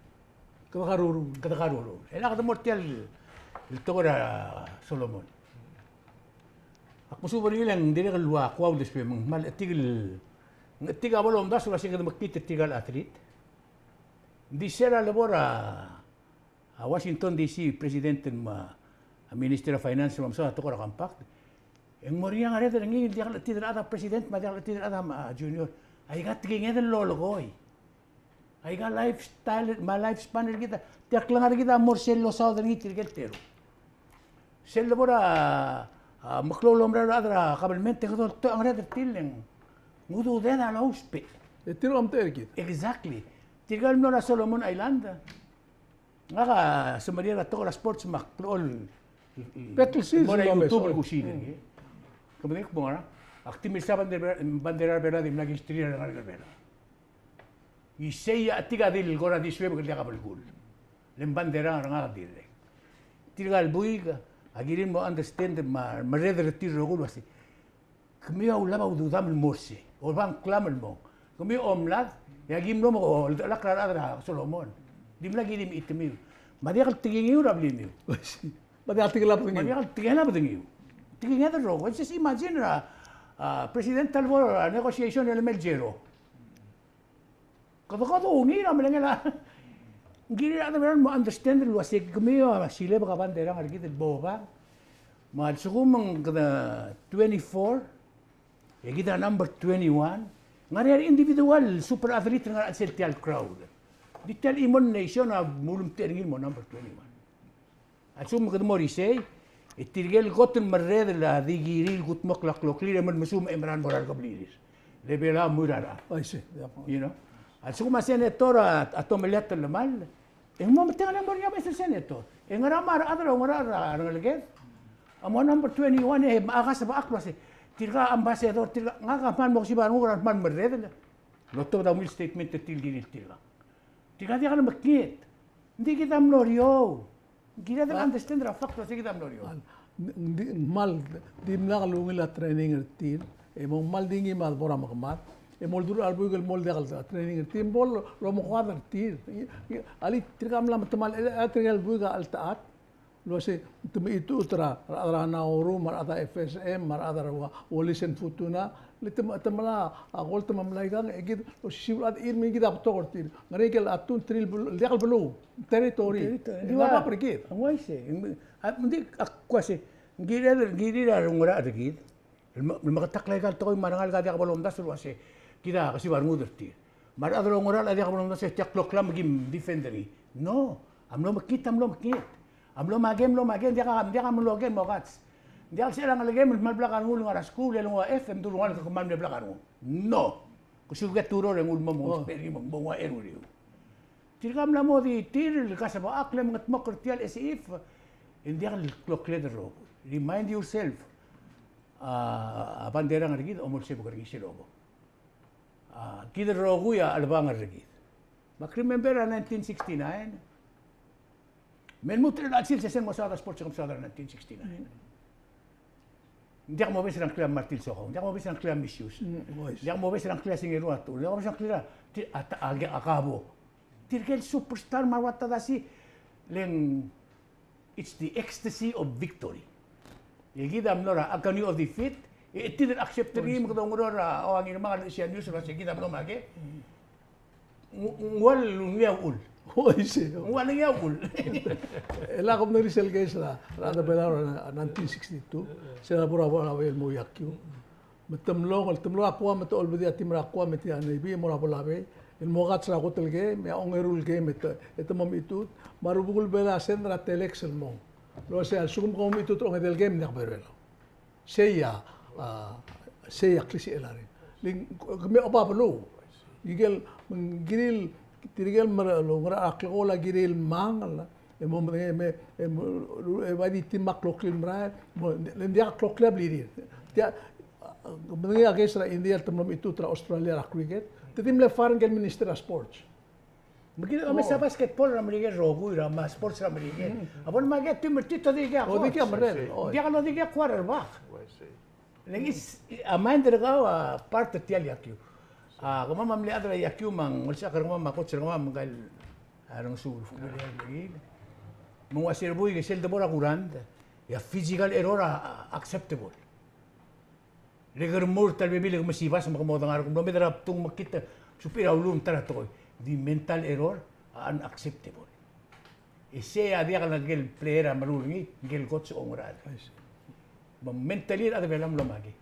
kede karuruul. Kede karuruul. E le kede mo er tia el, el tekoi er a Solomon. Ak mesuub er ngii el ng dirrek el ua kuau el despe me ng kmal chetik el, ng chetik a bo lomdasu el uasei kede mekngit er tirka el athlete. Ng di se er a lebo er a a Washington D C president me a, a Minister of Finance me a mesaod a tekoi er a compact. E ng mo er ngii a ngereder er ngii, diak el chetid el chad a president, me a diak el chetid el chad a, a, junior. Aika tekinged el lolekoi. Aika lifestyle, me a lifespan er kid a, tia el klengar er kid a mo er sel losaod er ngii tirke el teru. Sel lebo er a, a, meklou el omerael a rechad er a kabelment e kede oltoch a ngereder er tir e ng ududed a lousbech. E tir a omtechei er kid. Exactly. Tirka el mlo er a Solomon Island. Ngak a semeriar a tekoi er a sports me ak blechoel, bek el sils mo er a YouTube el kusiik er ngii. Ke medengei kmo ngerang, ak di milsa bandera, bandera er a Belau a dimlak kisterir a rengalek er a Belau. Isei a chetik a di el kora di suebek el diak a belkul. Le ng bandera er ngak a dirrek. Tirka el buik a kirir el mo understand me a merreder er tir el rokui el uasei, kemiu a ulab a ududam el mo er sei. Olab a ngklam el mong. Kemiu a omlad, e aki mlo mo oldechelakl er a rechad er a Solomon. Dimlak kirir el mechitemiu. Me a diak el tekingiu er a blimiu. Me a diak el tekingel a bedengiu. Me a diak el tekingel a bedengiu. Tekinged el rokui. Just imagine er a, a, president a lebo er a negotiation e le mei el zero. Kede, kede ungil a melengel a. Ng kirir a rechad er a Belau el mo understand el uasei kemiu a silebek a bandera er kid el bo obang. Me a lsekum ng kede twenty-four, e kid a number twenty-one, ng ngar er ngii a individual super athlete el ngar er a chelsel tia el crowd. Di tia el chimo el nation a mo ulemtechei er ngii el mo number twenty-one. A lsekum kede mo er isei, e tirke el kot el merredel a di kirir el kudmokl a kloklir e mei el mesumech e mera el mo er a rekeblirir. Le Belau a mui er a rechad. I see. Yeah. You know? A lsekum a senator a, a tomellii a telemall, e ng mo metengel e mo er ngii a beches el senator. E ngera me a rechad el oungerachel er a rengeleked a mo number twenty-one e, me a kasebechakl el uasei, tirka a ambassador, tirka, ngak a kmal mo ksibai a renguk er a kmal merredel. Lotobed a ungil statement er tir el kirir tirka. Tirka diak lemekngit. Ng di kid a mlo er eou. Ng kired el understand er a fact el uasei kid a mlo er eou. Ng di, ng kmal dimlak el ungil a training er tir, e mo ng kmal di ngii me a debo er a mekemad, e mo oldurech a rebuik el mo diak el training er tir, bo lomekoad er tir. Alii, tirka a mla metemall, e tirka el buik a cheltechat el uasei te mechitechut er a rechad er a Nauru, me a rechad er a F S M, me a rechad er a Wallis and Futuna, le te, te mla, a, kol te mla ikang, e kid osisiu el chad el me kid a betok er tir. Ngerang ikel atun tir el beluu, diak el beluu, territory. Territory. Ng ngar er a bab er kid. Ng uaisei. Ng, a, ng di, ak uaisei. Ng kirir, ng kirir a oungerachel er kid el me, el meketakl aika el tekoi me a rengalek a diak bo lomdasu el uasei kid a kesiu a rengud er tir. Me a rechad el oungerachel a diak bo lomdasu e tia el kloklam e kim defend er ngii. No, a mlo mekngit a mlo mekngit. A mlo make, mlo make, ng diak a, ng diak a mlo ke el mo kats. Ng diak el sebechel a ngelekem el kmal blak a rengul el ngar er a skuul e le ng ua F e mdu el rengalek el kmal mle blak a rengul. No. Ke siukek a turor e nguu el mo, mo ousbech er ngii me ng mo ua eru er eou. Tirka a mla mo di tir el kasebechakl e mengetmokl er tia el S I F, e ng diak el klokled el rokui. Remind yourself. A, a bandera er kid a omolsebek er ngii sel obo. A, kid el rokui a chelebangel er kid. Me ak remember er a nineteen sixty-nine. Me lmuut er a chelsel sel mo saod a sports e kom saod er a nineteen sixty-nine. Ng diak mobes er a ngklel a Martin Sokong, ng diak mobes er a ngklel a Misius. Ng diak mobes er a ngklel a Singeru a Techur, ng diak mobes er a ngklel a, a, a, a Kabo. Tirke el superstar me a rua tadasi, le ng, it's the ecstasy of victory. E kid a mlo er a agony of defeat, e tir a accept er ngii me kede oungerachel er a, o, a Ngirmang a lluchesii a news el uasei kid a mlo make. Ng, ng ua lengii a uchul. Oi, sei. Ng ua lengii a uchul. E le kom mla er sel case er a, er a Belau er a nineteen sixty-two, sel bo er a Pohnpei el mo iakiu. Me te mlo, te mlo er a Guam, me te olbedii a team er a Guam, me tia Navy, mo er a Pohnpei, el mo kats er a kot el game, me a ongeru el game, e te, e te mo mechitechut, me a rubekul bla send er a telex el mong. El uasei a lsekum kom mechitechut er a ongedei el game, ng diak bo er a Belau. Sei a, a, sei a klisichel a reng. Le ng, kemiu a oba beluu. Ikel, ng kirir el, tirke el mer-, el oungerachel a klekool a kirir el mangel, e mo medengei, me, e mo, e bai di team a kloklir el merael, mo, le ng diak a kloklir a blirir. Tia, a, medengei a case er a India el te mlo mechitechut er a Australia er a cricket, te di mle fire ngike el minister er a sports. Me kid a omes a basketball er a Merikel el rokui, er a, me a sports er a Merikel. A bo lemake a team er tir te dikea coach. O, dikea merreder. Diak lodikea quarterback. Le ng is, a mind er kau a part er tia el iakiu. A kemam a mle chad er a iakiu me ng olsisechakl er kemam me a coach er kemam ngika el, a, Rengesuul. Me ng uasei er a buik e sel debo er a kurangd, e a physical error a, a, acceptable. Le ke remurt a lebebil e ke mesibas me ke mo dengar, ke mlo mei er a btung me kid, subir a ulul me ta er a tekoi. Di mental error a unacceptable. E sei a diak el ngike el player a meruul er ngii, ngike el coach a oungerachel. Me ng mentally a rechad er a Belau a mlo makei.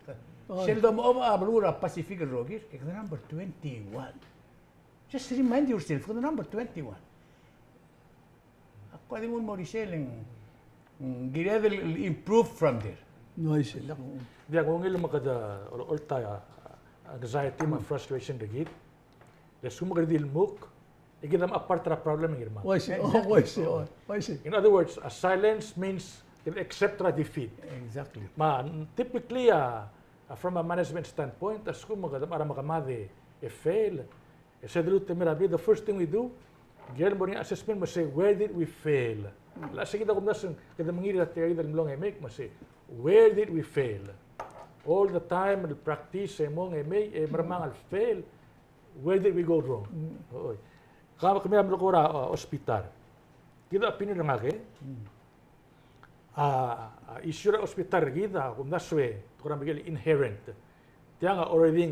Oi. Sel domechob a beluu er a Pacific el rokir, e kede number twenty-one. Just remind yourself, kede number twenty-one. Ak kuk di nguu el mo er isei e ng, mm, kired el improve from there. Oi, sei. Diak, ng ungil me kede ol-, olta a anxiety me a frustration er kid. Le lsekum kede di lmuk, e kid a mla part er a problem, Ngirmang. Oi, sei. Oh, oi, sei. Oi, oi, sei. In other words, a silence means kede accept er a defeat. Exactly. Me a, typically, a, a, from a management standpoint, a lsekum kede mla er a mekemad e fail, e se de lmuut el mei er a bid, the first thing we do, kirel el mo er ngii a assessment me sei, where did we fail? Le sei kid a kumdasu e kede mengiil er a tia kid el mlo ngii e mei, me sei, where did we fail? All the time el practice e mong e mei, e mermang el fail, where did we go wrong? Mm. Oi. Kau, kemiu a mlo kora, uh, hospital. Kid a opinion er ngak e, a, a issue er a hospital er kid a kumdasu e, kora Merikel, inherent. Tiang a already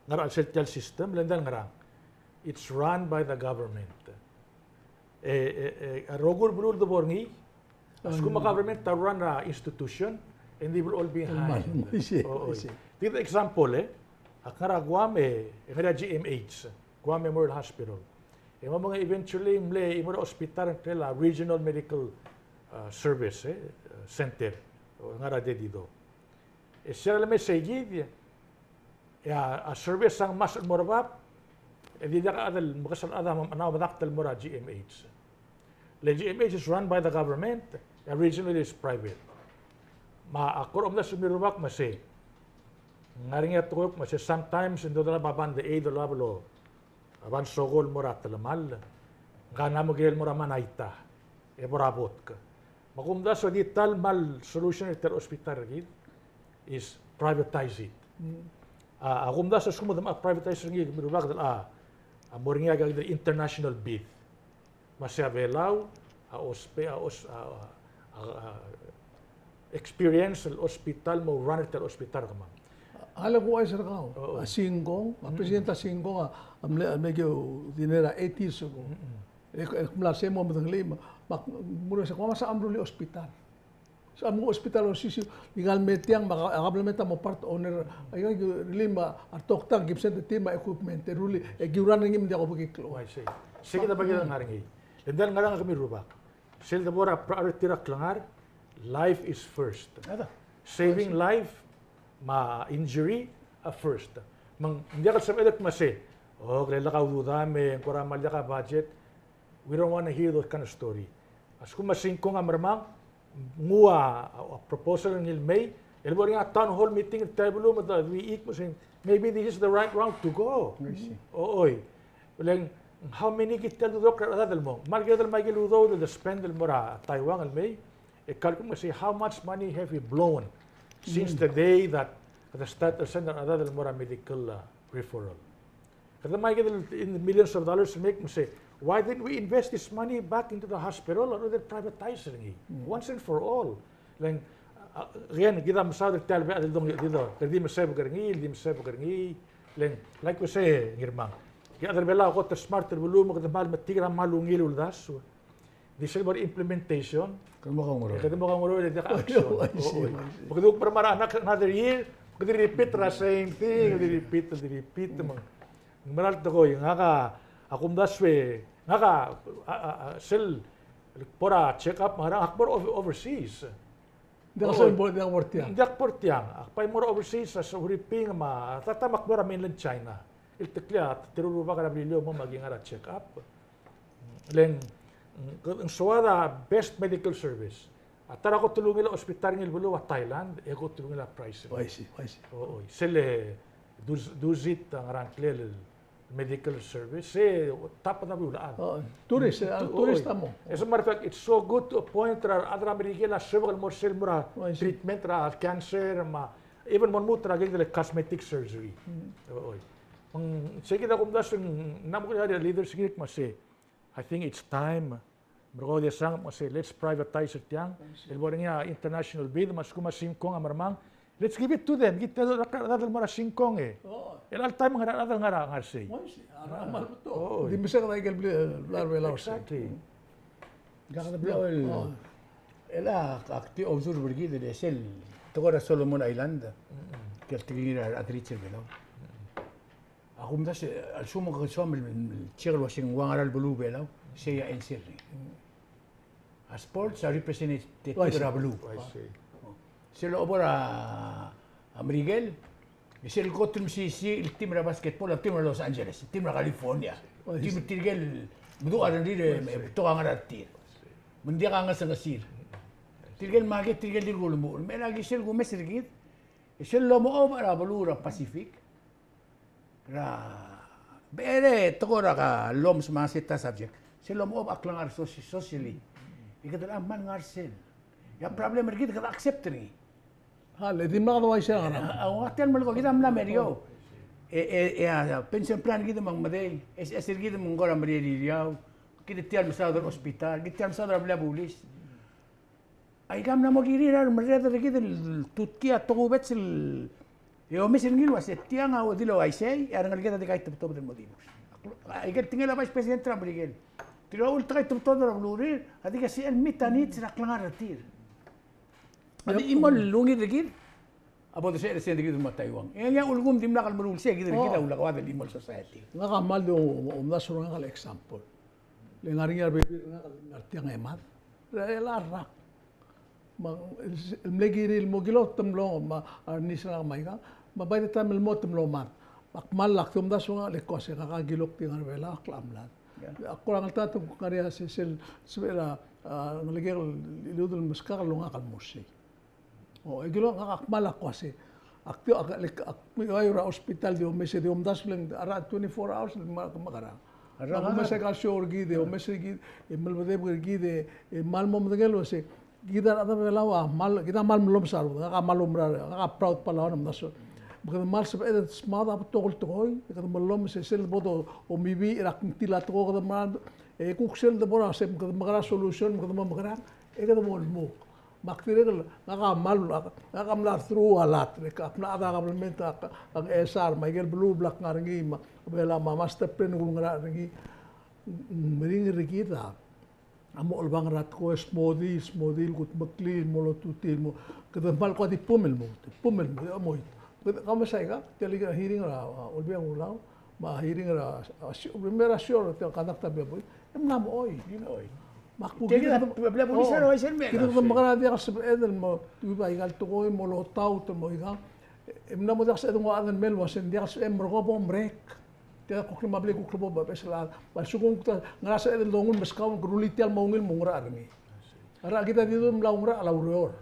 ngar er a chelsel tia el system, le ng diak el ngerang. It's run by the government. E, e, e, a rokui el beluu el debo er ngii, a lsekum a government a run er a institution, and they will all behind. Oi, sei, oi, sei. Take the example, e, ak ngar er a Guam e, e ngar er a G M H, Guam Memorial Hospital. E mo mong e eventually ng mle, e mo er a hospital e ng tela regional medical, uh, service, e, uh, center, o ngar er a Dededo. E sel lemei sei kid, e a, a service a ngmasech el mo er bab, e di diak a chad el mekesai el chad a mo, mo medakt el mo er a G M H. Le G M H is run by the government, e a regional is private. Me a kora omdasu er kemiu el rubak me sei, ng ngar er ngii a tekoi me sei, sometimes e ng dodengei a band-aid el oba el, a band-sokol el mo er a telemall, ngka a mo kirel el mo er a manaita, e bo er a botk. Me a kumdasu e di ta el kmal solution er tia el hospital er kid is privatize it. Mm. A, a kumdasu a lsekum kede mla privatize er ngii, kemiu el rubak, a, a mo er ngii a kid el international bid. Me sei a Belau a ospe-, a os-, a, a, a, experience el hospital, mo run er tia el hospital er kemam. A le kuchais er kau, oi, a Singkong, a president er a Singkong a, a mle, a mle keu dinner er a eighties ago. Mm-mm. E, e, mla sei mo medengelii, me, me, mle sei, kemam a msa mruul a hospital. Msa mruul a hospital er a osisiu, di ngar er a mei tiang, me a, a government a mo part owner, a, a, really, me a, a retok tiang, ki send a team, me a equipment, e rullii, e ki run er ngii me ng diak kobekii el klou. Oh, I see. Sei kid a bai kid a ngar er ngii. Le ng diak el ngerang, kemiu el rubak. Sel debo er a priority er a klengar, life is first. Ada. Saving life me a injury a first. Me ng diak el sebeched el kmo sei, o, kele lak a udoud a me ng kora mle diak a budget. We don't want to hear those kind of story. A lsekum a Singkong a mermang, nguu a, a, a proposal er ngii el mei, el bo er ngii a town hall meeting er tia el beluu me de, we eat, me sei, maybe this is the right route to go. I see. O, oi. Le ng, how many kid el dudurokl er a rechad el mong? Me a le kired el mei a ikel udoud el spend el mo er a Taiwan el mei, e kuk me sei, how much money have we blown since the day that the state el send er a rechad el mo er a medical, uh, referral? Kede mei a ikel in millions of dollars el mei, me sei, why didn't we invest this money back into the hospital or either privatize er ngii once and for all? Le ng, uh, again, kid a mesaod er tia el bek el dong, di do, kede di mesebek er ngii, di mesebek er ngii, Le ng, like we say, Ngirmang, kid a rechad er a Belau a kot el smart el beluu me kede kmal metik er a kmal ungil el uldasu. Di sel bo er a implementation, kede mo kaungeroel. Kede mo kaungeroel e diak a action. Oi, oi. Me kede kuk mermang er a next, another year, kede di repeat er a same thing, kede di repeat, kede di repeat, me ng, ng mera el tekoi, ngak a, a kumdasu e, ngak a, a, a, a, sel, bo er a check up, me a ngerang, ak bo er a over-, overseas. Ng diak, oi, sel bo, ng diak bo er tiang. Ng diak bo er tiang. Ak bai mo er a overseas, a Huriping me a, at that time ak mo er a mainland China. El teklii a teru el rubak er a Beliliou el mo me aki ngar er a check up. Le ng, ng soad a best medical service. A ta er a kot el ungil a hospital er ngii el beluu a Thailand, e kot el ungil a price. Oh, I see, oh, I see. O, oi. Sel, e, Duz-, Dusit a ngerang, klel el medical service, e, top er a beluulechad. Oh, tourist, e, tu-, tourist, oi, a mo. As a matter of fact, it's so good to a point er a rechad er a Merikel a sebechel el mo er sel mo er a, oh, I see, treatment er a cancer, me a, even mo lmuut er a ikel cosmetic surgery. Mm. O, oi. Me ng, sei kid a kumdasu e ng, ng mla mo er a leaders er ngii el kmo sei, I think it's time. Me kede di sang, me sei, let's privatize er tiang. El bo er ngii a international bid, me a lsekum a Singkong a mermang, let's give it to them. Kid a rechad el mo er a Singkong e. Oh. El all time ngar er a rechad el ngar er a, ngar er sei. Oh, I see. A rechad a kmal betok. Oh. Di meseked a ikel bla, bla, bla, bla. Exactly. Ngak a bla, oh, el, el a, ak di observe er kid el sel tekoi er a Solomon Island, tia el tekingir a rechad er a Belau. A kumdasu, a lsekum ke soam el check el uasei ng ua ngera el beluu er a Belau, sei a answer er ngii. A sports a representative er a beluu. I see. Sel lobo er a Merikel, e sel kot el mesisiich el team er a basketball a team er a Los Angeles, team er a California, team er tirke el meduch a rengrir e betok a ngar er tir. Me ng diak a ngesengesir. Tirke el market, tirke el dirk ulemuchel. Me a ki sel kumes er kid, e sel lomechobech er a beluu er a Pacific, er a, bere tekoi er a ka lomes me a se ta subject. Sel lomechobech a klengar er a soci-, socially. E kede locha kmal ngar er sel. E a problem er kid kede accept er ngii. A, le dimlak de uaisei a ngerang. A, a, ua tia el melekoi, kid a mla meriou. E, e, e a, a pension plan er kid me ng medei. E, e sel kid me ng kora meriei er a iriau. Kid tia el mesaod er a hospital, kid tia el mesaod er a blil a bulis. Aika mla mo kirir a remerreder er kid el tutkii a tokubets el, e omes er ngii el uasei tiang a di le uaisei, e a rengeleked a di kaitebetobed el mo dibus. Aike el tekingel a Vice President er a Merikel. Tirka el kaitebetobed er a belurir a di kesei el meet a needs er a klengar er tir. A di chimo el ungil er kid a bo desecher er se er kid el mo Taiwan. E ngii a ulekum dimlak el meruul sei, kid er kid a ulekoad el chimo el society. Ngak a kmal di omdasu er ngak el example. Le ngar er ngii a rebebil er ngak el ngar tiang e mad er a rak. Me el mle kirir el mo kilot te mlo, me a release er ngak me aika, me by the time el mo te mlo mad. Me ak kmal, ak di omdasu er ngak el kmo se ngak a kilok di ngar er a Belau, ak locha mlad. Ak kora ngeltengat el kmo ngar er ngii a se sel sebechel a, a, ngelekek el dilu el meskak el longak el mo sei. O, e kilo ngak a kmal a kmo se. Ak di, ak, ak, ak, ua er a hospital di omes e di omdasu el ng, a rechad twenty-four hours el me, mekerang. A rechad a omes e ka show er kid, omes er kid, e melebedebek er kid, e kmal mo medengei el uase kid a rechad er a Belau a kmal, kid a kmal melomes a rubed, ngak a kmal oumerang, ngak a proud palau el omdasu. Me kede kmal sebeched el smaod a betok el tekoi, e kede melomes e sel bo domibiich er a kngtil a tekoi kede kmal, e kuk sel debo er a se, kede mekerang a solution, me kede mo mekerang, e kede mo lmuk. Me ak dirrek el, ngak a kmal, ngak a mla through a lot, le ak mla chad er a government, ak, ak S R, me aike el beluu el bla kngar er ngii, me a Belau me a master plan el kulengerachel er ngii, ng meringel er kid a mo chelebangel er a tekoi, smodii, smodii el kudmeklii, mo lotutii, mo, kede kmal ko di pum el mo, pum el mo, mo. Kede, kau mesa aika, tia el hearing er a, a, Olbiil er a Kelulau, me a hearing er a, a, si-, remember a sure, tia el conduct er a Belau, e mla mo choi. Di mo choi. Me ak kuk, tia kid a, kid a, Belau police, oh, er a uaisei el mei. Kid a kede mekerang a diak el sebeched el mo, tuib aika el tekoi, mo lotaut, mo aika. E mla mo diak el sebeched el nguu a chad el mei el uase ng diak el sebeched el merekong, bo merek. Tia kuk le mle blai kuk le bo beches el chad. Me a lsekum kuk ta ngera sebeched el dongu el meskau, ke rullii tia el mo ungil el mo oungerachel er ngii. A rechad er kid a di mla oungerachel a ureor.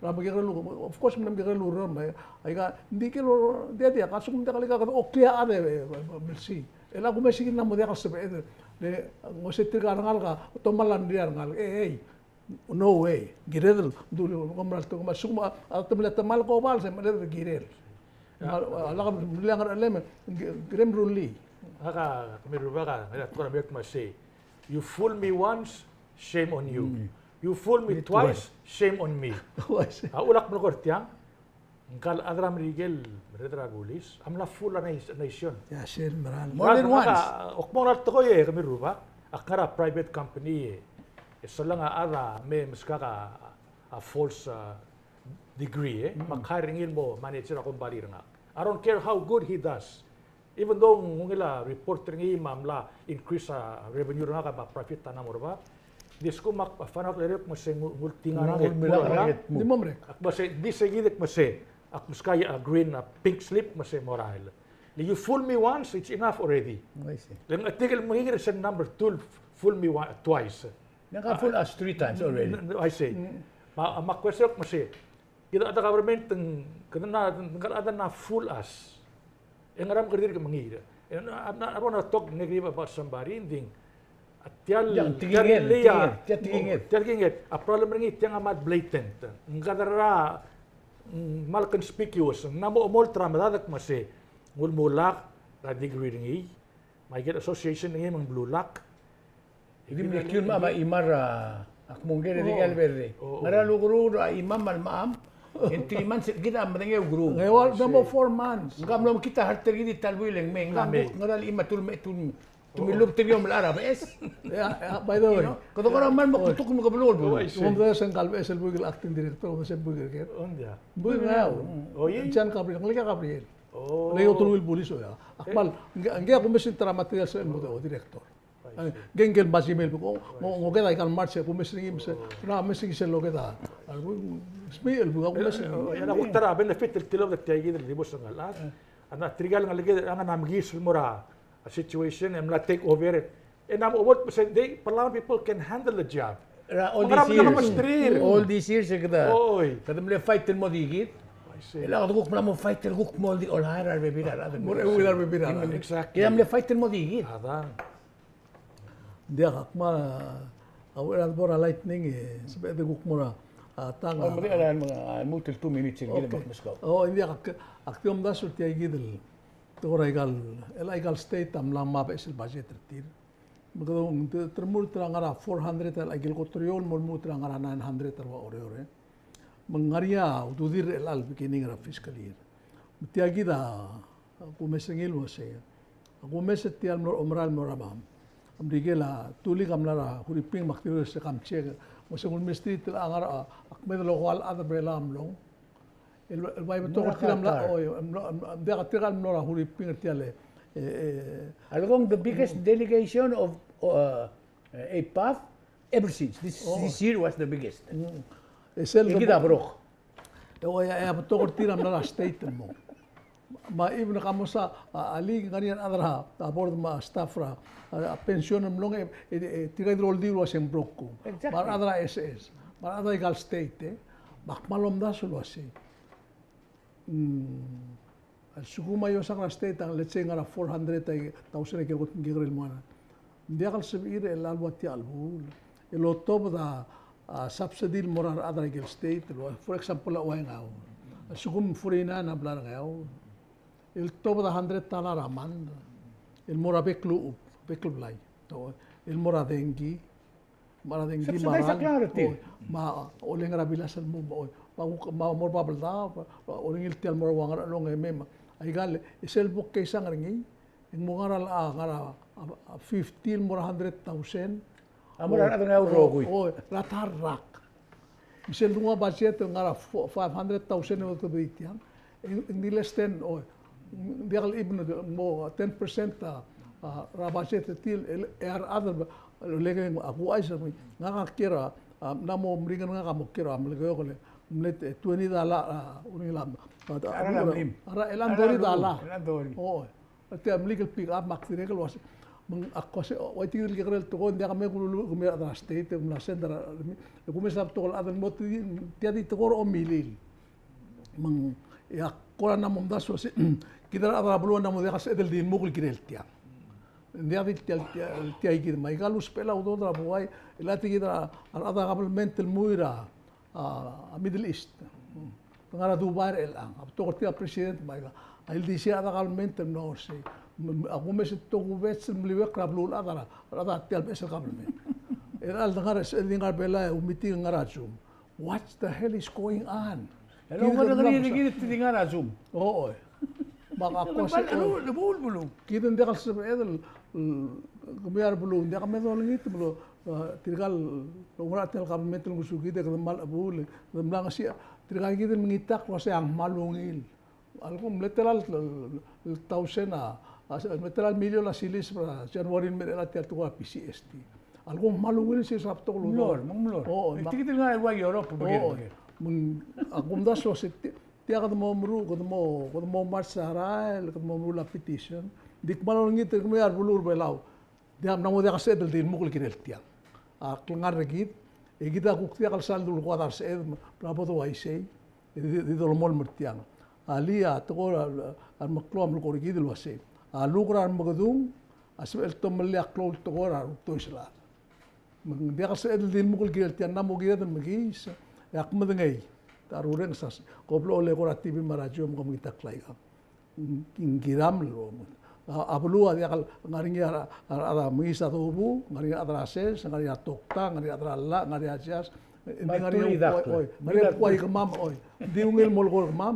Er a mekekerei el ureor, of course, mle mekekerei el ureor, me aika, ng di ker el ureor, ng di a diak, a lsekum ng diak el ika kede oklii a chad e, e, e, melsiich. E le a kumes e kid a mo diak el sebeched. Le, ng uase tirka el rengalek a, tomall a rengrir a rengalek. E, ei, no way. Kired el, dul, kom er a, kom er a, lsekum a, a, te mle, te mal kobal, se mle kired. A, a, lak mle ngerchelem, ng, kirem rullii. Ngak a, kemiu el rubak a, ngak a tekoi er a mei el kmo sei, you fool me once, shame on you. Mm. You fool me twice, shame on me. Twice. A, ulak melekoi er tiang, ngka el chad er a Merikel, merreder er a bulis, a mla fool a nation. Ia, sel meral. More than once. Ak mo ngar er a tekoi e, kemiu el rubak, ak ngar er a private company e, e solang a chad a me meskak a, a false, a, degree, e, me ak hire er ngii el mo manager er a kombalii er ngak. I don't care how good he does. Even though ng ungil a report er ngii me a mla increase a revenue er ngak me a profit er a Ngamurubak, di lsekum ak, a, find out later el kmo se ng, ng ultinga er ngak e, ng ungil a, di mo merek. Ak kmo se, di se kid e kmo se, ak meskau a green, a pink slip, kmo se morael. Le you fool me once, it's enough already. I see. Le ng, a tirke el mengiil er sel number two, fool me one, twice. Ng ka fool us three times already. N-, n-, I see. Mm. Me a, me a question el kmo se, kid a rechad er a government, ng, kede na, ng kede na fool us. E ngera me kede dirk mengiil. E, I, I, I don't wanna talk negative about somebody, ng di, a, tia el, tia el tekingel, tia el tekingel. Tia el tekingel. A problem er ngii, tiang a mad blatant. Ng kede er a, mm, mal conspicuous. Ng mla mo omolt er a medad el kmo se, ng ulemulak er a degree er ngii, me aike el association er ngii me ng blulak. Di mle kiu el mecham a chimam er a, ak mo ngii er a di ngial berrei. Ngera el ukeruul er a chimam me a lemecham, e ng three months el kid a medengei a ukeruul. Ng ua el mo four months. Ng ka mlo mekngit a heart er kid e di ta el buil e ng mei. Ng ka kuk ngera el chim a tul me, tul me. Te milub te biom el arabeches. Yeah, yeah, by the way. Kede kora man mo kutuk me ke beluu el beluu. Oh, I see. Omdasu e ngka el beches el buik el acting director, omdasu e buik er ker. Buik er ngii. Oh, yeah. Jan Gabriel, ngelekel Gabriel. Oh. Le otelul el bulis, oh, yeah. Ak kmal, ngii a kumes er a material se el mo director. Ngii a ngii el mas email ko, ng okeda ikal March e kumes er ngii me se, na mes er ngii sel okeda. Smecher el buik a kumes er ngii. E a kuk ta er a benefit el tilobed er tia kid el dibus er a Ngerchelong. A tirka el ngalek er a Ngerchelong a mekiis el mo er a situation e mla take over. E ng mo obot, but they, Palauan people can handle the job. All these years, all these years e kede, kede mle fight el mo di kid. E le kede kuk mla mo fight el kuk mo di olai er a rebebil er a rechad. Mo er a rebebil er a rechad. Exactly. Kede mle fight el mo di kid. Ng diak, ak kmal, a uchei er a debo er a lightning e sebeched el kuk mo er a tang. Mo er a lmuut el two minutes el kid el meskau. Oh, ng diak, ak, ak di omdasu er tia kid el tekoi er a ikal, el ikal state a mla mo beches el budget er tir. Me kede, te, te remurt er a ngar er a four hundred el ikel kot er eou el mo lmuut er a ngar er a nine hundred er a ua Oreor, e. Me ng ngar er ngii a ududir er chelecha el beginning er a fiscal year. Me tia kid a kumes er ngii el uasei, a kumes er tia el mlo er a omerael el mlo er a bam. A Merikel a Tulik a mla er a Huriping me ak dirrek el se kam check. Me se ng ulemesterir el ngar er a, ak medal a okoal chad er a Belau a mlong. El, el bai betok er tir a mla, oi, mlo, mlo, diak, tirka el mlo er a Huriping er tia el, e, e. A lekong the biggest delegation of, uh, APAF ever since. This, this year was the biggest. E sel kid a brok. E, oi, e a betok er tir a mla er a state el mo. Me a even ka mo sa, a, alii, ng ngar er ngii a rechad er a, a board me a staff er a, a, pension el mlong, e, e, e, tirka el di oldiu el uasei ng brok kung. Exactly. Me a rechad er a SS. Me a rechad er a ikal state, e. Me ak kmal omdasu el uasei. Mm, a lsekum a iosang er a state a, let's say, ngar er a four hundred thousand a ikel kot el kekerei el mo er ngii. Ng diak el sebechir el a lua tia el chelebuul el otobed a, a, subsidy el mo er a rechad er a ikel state, el ua, for example, a Uaingau. A lsekum forty-nine a blai er a Ngeaur, el tobed a hundred dollar a month el mo er a bek el uchub, bek el blai. El mo er a dengki, me a rechad er a dengki, me a rechad er a, oi, me a oleng er a bilas el mo, oi, me a kuk, me a mo er a Babeldaob, me a olengit tia el mo er a Ngerchelong e mei, me a ikal, e sel bo keisang er ngii, e ng mo ngar er a, ngar er a, a, a fifty el mo er a hundred thousand. A mo er a rechad er a Ngeaur el rokui. Oi, er a ta el rak. Me sel dengua budget el ngar er a fo-, five hundred thousand el otobedii tiang. Ng, ng di less than, o, ng diak el even mo ten percent a, a, er a budget er tir, el, e a rechad el, el, le ng, a kuchais er ngii, ngak a kiei er a, a, mla mo meringel ngak a mo kiei er a Melekeok el, mle, e, twenty dollar, a, ungil a, a, a, a, a, el a thirty dollar. O, Tia mle ikel pick up me ak dirrek el uase, me ng ak uase, ua tia el kekerei el tekoi, ng diak me kululu, kemiu a rechad er a state, e kumla send er a, e kumes a betok el chad el mo, tia di tekoi er a omilil. Me ng, e ak kora mla mo omdasu el uase, kid a rechad er a beluu a mla mo diak el sebeched el di lmuk el kirel tiang. Ng diak di tia, tia, tia kid me aika el usbechel a udoud er a buai, el a tia kid a rechad er a government el mui er a a, a Middle East. Te ngar er a Dubai er chelechang. A betok er tir a president me aika. A ildisel a rechad er a government el mlo er sei. Me, me, a kumes e tokubets el meliuekl er a beluulechad er a, er a tia el beches el government. E a rechad el ngar er sei, di ngar er a Belau e omeeting el ngar er a Zoom. What the hell is going on? Kid a ngar er a Zoom. O, oi. Me ak, ak uase, oi. Kid a ng diak el sebeched el, el, kemiu a re beluu, ng diak me dolengit me lo, e, tirka el, lo ngar er a tia el government el ngosukid e kede mal chebuul, kede mla ngesii, tirka kid el mengitakl el uase a kmal ungil. A lsekum ng mle tela el, el, el thousand a, a, ng mle tela el million a sils er a January el mei er chelechang, tia el tekoi er a PGST. A lsekum ng kmal ungil el sils er a betok el udoud. Mlo er, me ng mlo er. O, o, e me ak, tirke el ngar er a Europe, o, o, me ng, ak omdasu el uase ti-, Tia kede mo meruul, kede mo, kede mo march er a rael, kede mo meruul a petition. Di kmal olengit er kemiu a re beluu er a Belau. Diak, ng mla mo diak el sebeched el di lmuk el kirel tiang. A klengar er kid, e kid a kuk diak el sal dul ko a ta er a sebeched, me a bo douaisei, e di, di dolemolem er tiang. Alii, a tekoi er a, a remeklou a melekoi er kid el uasei, a luk er a remekedung a sebechel el tomellii a klou el tekoi er a retois el chad. Me ng diak el sebeched el di lmuk el kirel tiang, ng mla mo kired el mekiis, e ak medengei. Ta rureng sas, ko blechoel el eko er a TV me a radio me kom mengitakl aikang. Ng kiramel el mo. A, a beluu a diak el ngar er ngii a, a, a, a mengiis a dobu, ngar er ngii a rechad er a sers, ngar er ngii a tokta, ngar er ngii a rechad er a llach, ngar er ngii a judge. Ng di ngar er ngii a, oi, oi, ngar er ngii a kemam, oi. Ng di ungil el mo lekoi er kemam,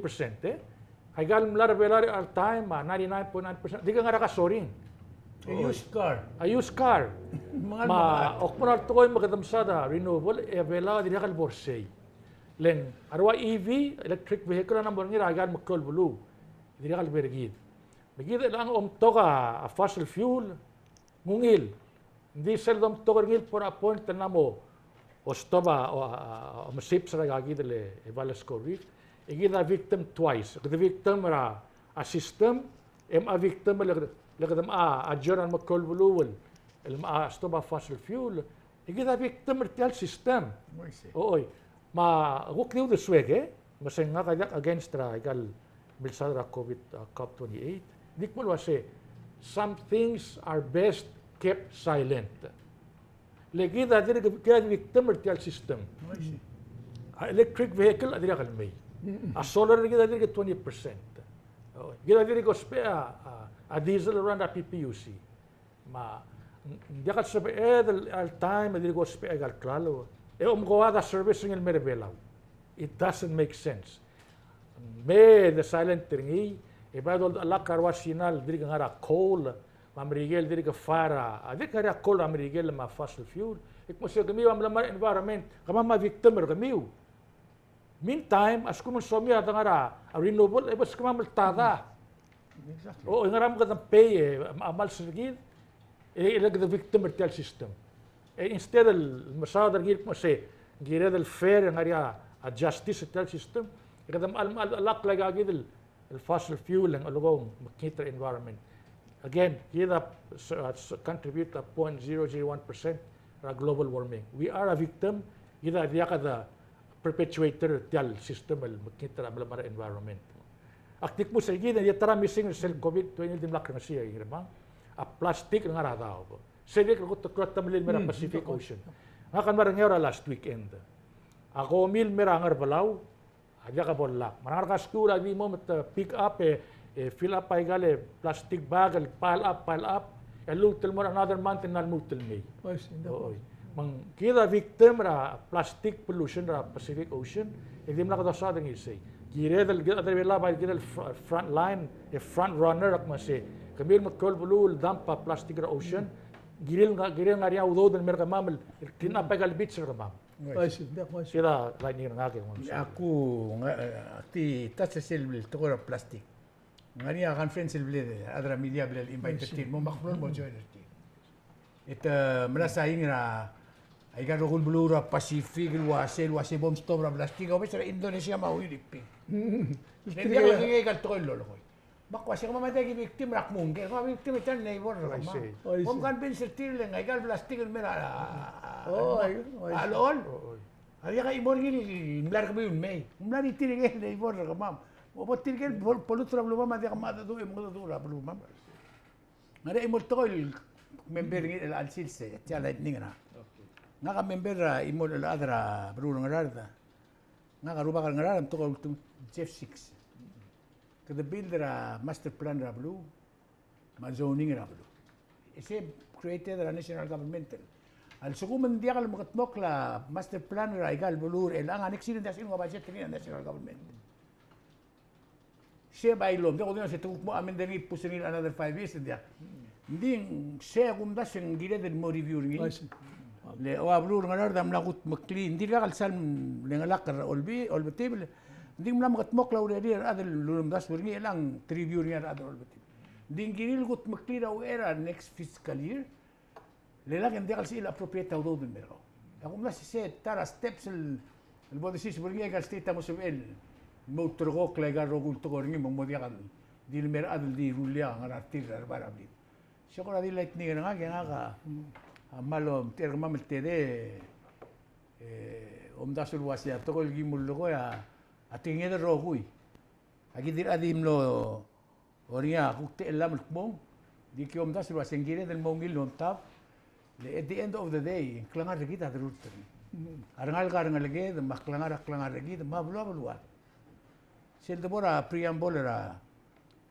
percent, e. Aika el mla er a Belau er chelecha el taem, a ninety-nine point nine percent, dirk ngar er a gasoline. A used car. A used car. Me a, ok, mo er a tekoi me kede mesa a renewable, e a Belau a dirkak el bo er sei. Le ng a rua E V, electric vehicle, a mla mo er ngii er aika el meklou el beluu. Dirkak el bo er kid. Me kid a chelechang a omtok a fossil fuel, ng ungil. Ng di sel domtok er ngii el por a point el mla mo stob a, o, a, a, omesips er aika kid el eval el skorir. E kid a victim twice. Kede victim er a, a system, e mocha victim el, le kede mocha adjourn a meklou el beluu el, el mocha stob a fossil fuel. E kid a victim er tia el system. Oi, sei. Oi. Me a kuk di uldesuek, e? Me se ngak a diak against er aika el milsaod er a COVID, uh, COP twenty-eight. Di kmo el uase, some things are best kept silent. Le kid a dirk, kid a victim er tia el system. Oi, sei. A electric vehicle a dirkak el mei. A solar er kid a dirk twenty percent. Oi. Kid a dirk ousbech a, a, a diesel el run er a PPUC. Me ng diak el sebeched el, el taem e dirk ousbech aika el klalo. E omkoad a service er ngii el mei er a Belau. It doesn't make sense. Me de silent er ngii, e bai doldechelakl a rua Sina el dirk ngar er a coal, me a Merikel el dirk fire a, a dirk ngar er a coal er a Merikel me a fossil fuel. E kmo se kemiu a mla mo er a environment, kemam a victim er kemiu. Meantime, a lsekum ng somiu a dengar er a renewable, e bo lsekum a meltada. Exactly. O, e ngera me kede pay, e, a, a mals er kid, e, e le kede victim er tia el system. E, instead el mesaod er ngii el kmo se, ng kired el fair, e ng ngar er ngii a justice er tia el system, e kede mla, mla, mla chelakl aika kid el, el fossil fuel, e ng olekoi el mekngit er a environment. Again, kid a s-, a s-, contribute a point zero zero one percent er a global warming. We are a victim, kid a diak de perpetuator er tia el system el mekngit er a melemall er a environment. Ak di kmo se kid, e a ta er a missing er sel COVID twenty el dimlak rengesii a Ngirmang, a plastic el ngar er a daob. Se dirk el kot el klou a temellel el mei er a Pacific Ocean. Ngak a mla er a Ngeaur er a last weekend. A komi el mei er a Ngerbelau a diak bo el lak. Me a rengar er a skuul a di mo me te pick up e, e fill up aika el plastic bag el pile up, pile up, e lmuut el mo er a another month e ng lmuut el mei. Oi, sei, ng diak. Oi. Me ng kid a victim er a plastic pollution er a Pacific Ocean, e dimlak dosaod er ngii sei. Kired el, kid a chad er a Belau a bai kid el fr-, front line, e front runner, ak mo se. Kemiu el meklou el beluu el dump a plastic er a ocean, kirir el nga-, kirir el ngar er ngii a udoud el mei er kemam el clean up aika el beach er kemam. Oi, sei, ng diak, oi, sei. Kid a line er ngak e. Ak kuk, e, ak di touch er sel tekoi er a plastic. Ng ngar er ngii a conference el bla, a rechad er a media a bla el invite er tir, me a Maklou el mo join er tir. E te mla sain er a, aika el rokui el beluu er a Pacific el uase, el uase bo mstop er a plastic, a obes er a Indonesia me a Philippines. Le ng diak el kengei aika el tekoi el lolekoi. Me ak uase kemam a diak ki victim er a kmo ngke, kemam a victim er tia el neighbor er kemam. Oi, sei. Bo mconvince er tir le ng aika el plastic el mei er a, a, a, Oh, a, oi, oi. A lechol. Oh, oi. A diak a chimo er ngii el mla er kemiu el mei. Ng mla er tirke el chimo er kemam. Mo bo tirke el pol-, pollute er a belumam a diak a mengedecheduch e mengedecheduch er a belumam. Ng ngar er ngii a chimo el tekoi el member er ngii er chelecha el sils e tia el lightning er a. Okay. Ngak a member er a chimo el chad er a beluu er a Ngaraard. Ngak a rubak er a Ngaraard, a mtok a ultim-, Jeff Six. Kede build er a master plan er a beluu me a zoning er a beluu. E se created er a national government. A lsekum ng diak el mekedmokl a master plan er aika el beluu er chelechang, a next year e ng diak sel nguu a budget er ngii er a national government. Se bylaw, ng diak kudengei se te kuk mo amend er ngii, push er ngii another five years, ng diak. Ng di se a kumdasu e ng kired el mo review er ngii. I see. Le ua beluu er a Ngaraard a mla kudmeklii, ng dirkak el sal mle chengelakl er a Olbi-, Olbetibel. Ng di ng mla mekedmokl a urerir a rechad el ulemdasu er ngii, e chelechang te review er ngii a rechad er a Olbetibel. Ng di ng kirir el kudmeklii er a uchei er a next fiscal year. Le lak e ng diak el sebechir el appropriate a udoud el mei er kau. E a kumdasu e se ta er a steps el, el bo desiseb er ngii aika el state a mo sebechel el mo ulterekokl aika el rokui el tekoi er ngii me ng mo diak el di le mei a rechad el di rullii a ngar er tir er a rebai er a blid. Se kora di lightning er ngak e ngak a, a kmal omtechei er kemam el tedei, e, omdasu el uasei a tekoi el ki mo lekoi a, a tekinged el rokui. Aki dirk a di mlo er ngii a kuk techellam el kmong, di ki omdasu el uasei ng kired el mo ungil el omtab, le at the end of the day, ng klengar er kid a derurt er ngii. Mm. A rengalek a rengeleked, me a klengar a klengar er kid, me a beluu a beluad. Sel debo er a preamble er a,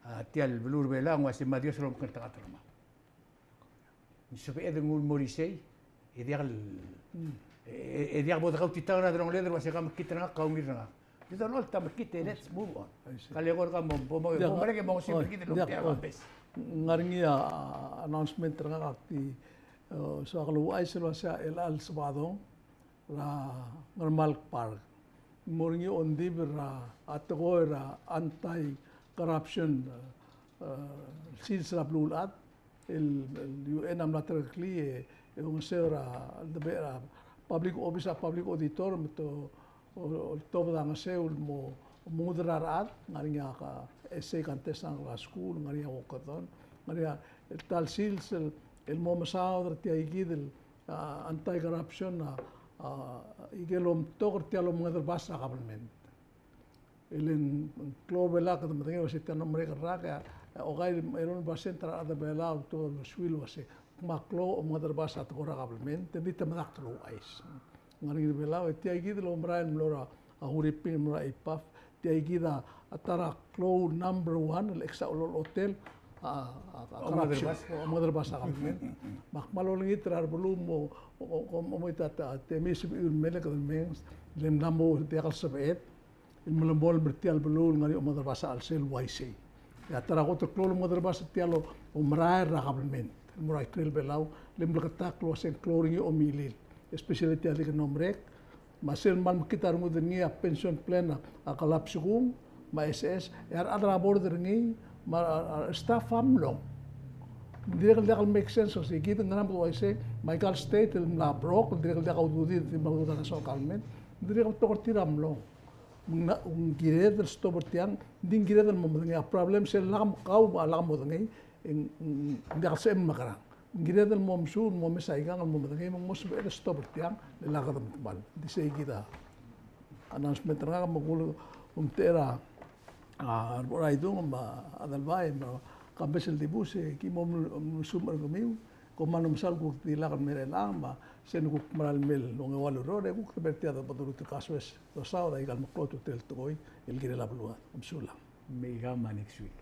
a, tia el beluu er a Belau, ng uasei me a Dios el omekngeltengat er kemam. Ng sebeched el nguu el mo er isei, e diak el, e, e diak bo dekautitang er a delongeled el uasei ke mekngit er ngak, ke ungil er ngak. Di dolecholt a mekngit e let's move on. I see. Ka le kora mo, bo mo, bo merek e mo ngesib er kid el omtechei a bes. Ng ngar er ngii a, a, announcement er ngak a di, e, soak el ouchais el uasei er chelecha el Sabadong, er a Ngermalk Park. Mo er ngii a ongdibel er a tekoi er a anti-corruption, e, sils er a beluulechad, el, el U N a mla terekeklii e, e ongeseu er a, el debe er a public office, a public auditor, me te, o, oltobed a ngeseu el mo, mo menguder a rechad, ng ngar er ngii a ka, essay contest er a skuul, ng ngar er ngii a walkathon, ng ngar er ngii a, el ta el sils, el, el mo mesaod er tia kid el, a, anti-corruption, a, a, ikel omtok er tia el omengederbas er a government. E le ng klou er a Belau kede medengei el uasei tia el mlo merek el rak, a, a, okai el elolem el percent er a rechad er a Belau a ultuil el suir el uasei, kmal klou a omengederbas er a tekoi er a government, e di te medakt el ouchais. Ng ngar er ngii er a Belau, e tia kid el omerael el mlo er a, a Huriping el mlo er a IPAF, tia kid a, a ta er a klou number one, el eks a olol hotel, a, a, a, corruption, omengederbas. Omengederbas a government. Me ak kmal olengit er a rebeluu mo, mo, mo, mo, ta, ta, te mei sebechiu el mei e kede menges, le ng mla mo diak el sebeched el melemolem er tia el beluu el ngar er ngii a omengederbas a chelsel el uaisei. E a ta er a kot el klou el omengederbas er tia el omerael er a government el mo er a ikrel Belau, le mleketakl el uasei ng klou er ngii a omilil. Especially tia el di kede mlo merek, me sel kmal mekngit a rengud er ngii a pension plan a, a Kalapsikung, me a SS, e a rechad er a board er ngii, me a, a, a staff a mlong. Ng dirrek el diak el make sense, uasei kid ng ngerang me te uaisei, me aika el state el mla broke, ng dirrek el diak a ududir, di mla ududid a national government, ng dirrek el betok er tir a mlong. Me ng, ng kired el stop er tiang, ng di ng kired el mo medengei a problem, sel lak mkau, me a lak modengei, e ng, ng, ng diak el sebechem el mekerang. Ng kired el mo mesuub, mo mesa ikang, el mo medengei, me ng mo sebeched el stop er tiang, le lak de metemall. Di sei kid a announcement er ngak, me kuk omtechei er a, a, Reboraidung, me a Adelbai, me a Kambes el dibus, e ki mo mle-, mle mesuub er kemiu, kom kmal mesaul kuk di lak el mei er chelechang, me se ng kuk mera el mei el ongeua el ureor, e kuk de mei er tia de bo doruul er a kasoes, dosaod aika el meklou a ultutelel tekoi, el kirel a beluad, kom sulang. Me ikang me a next week.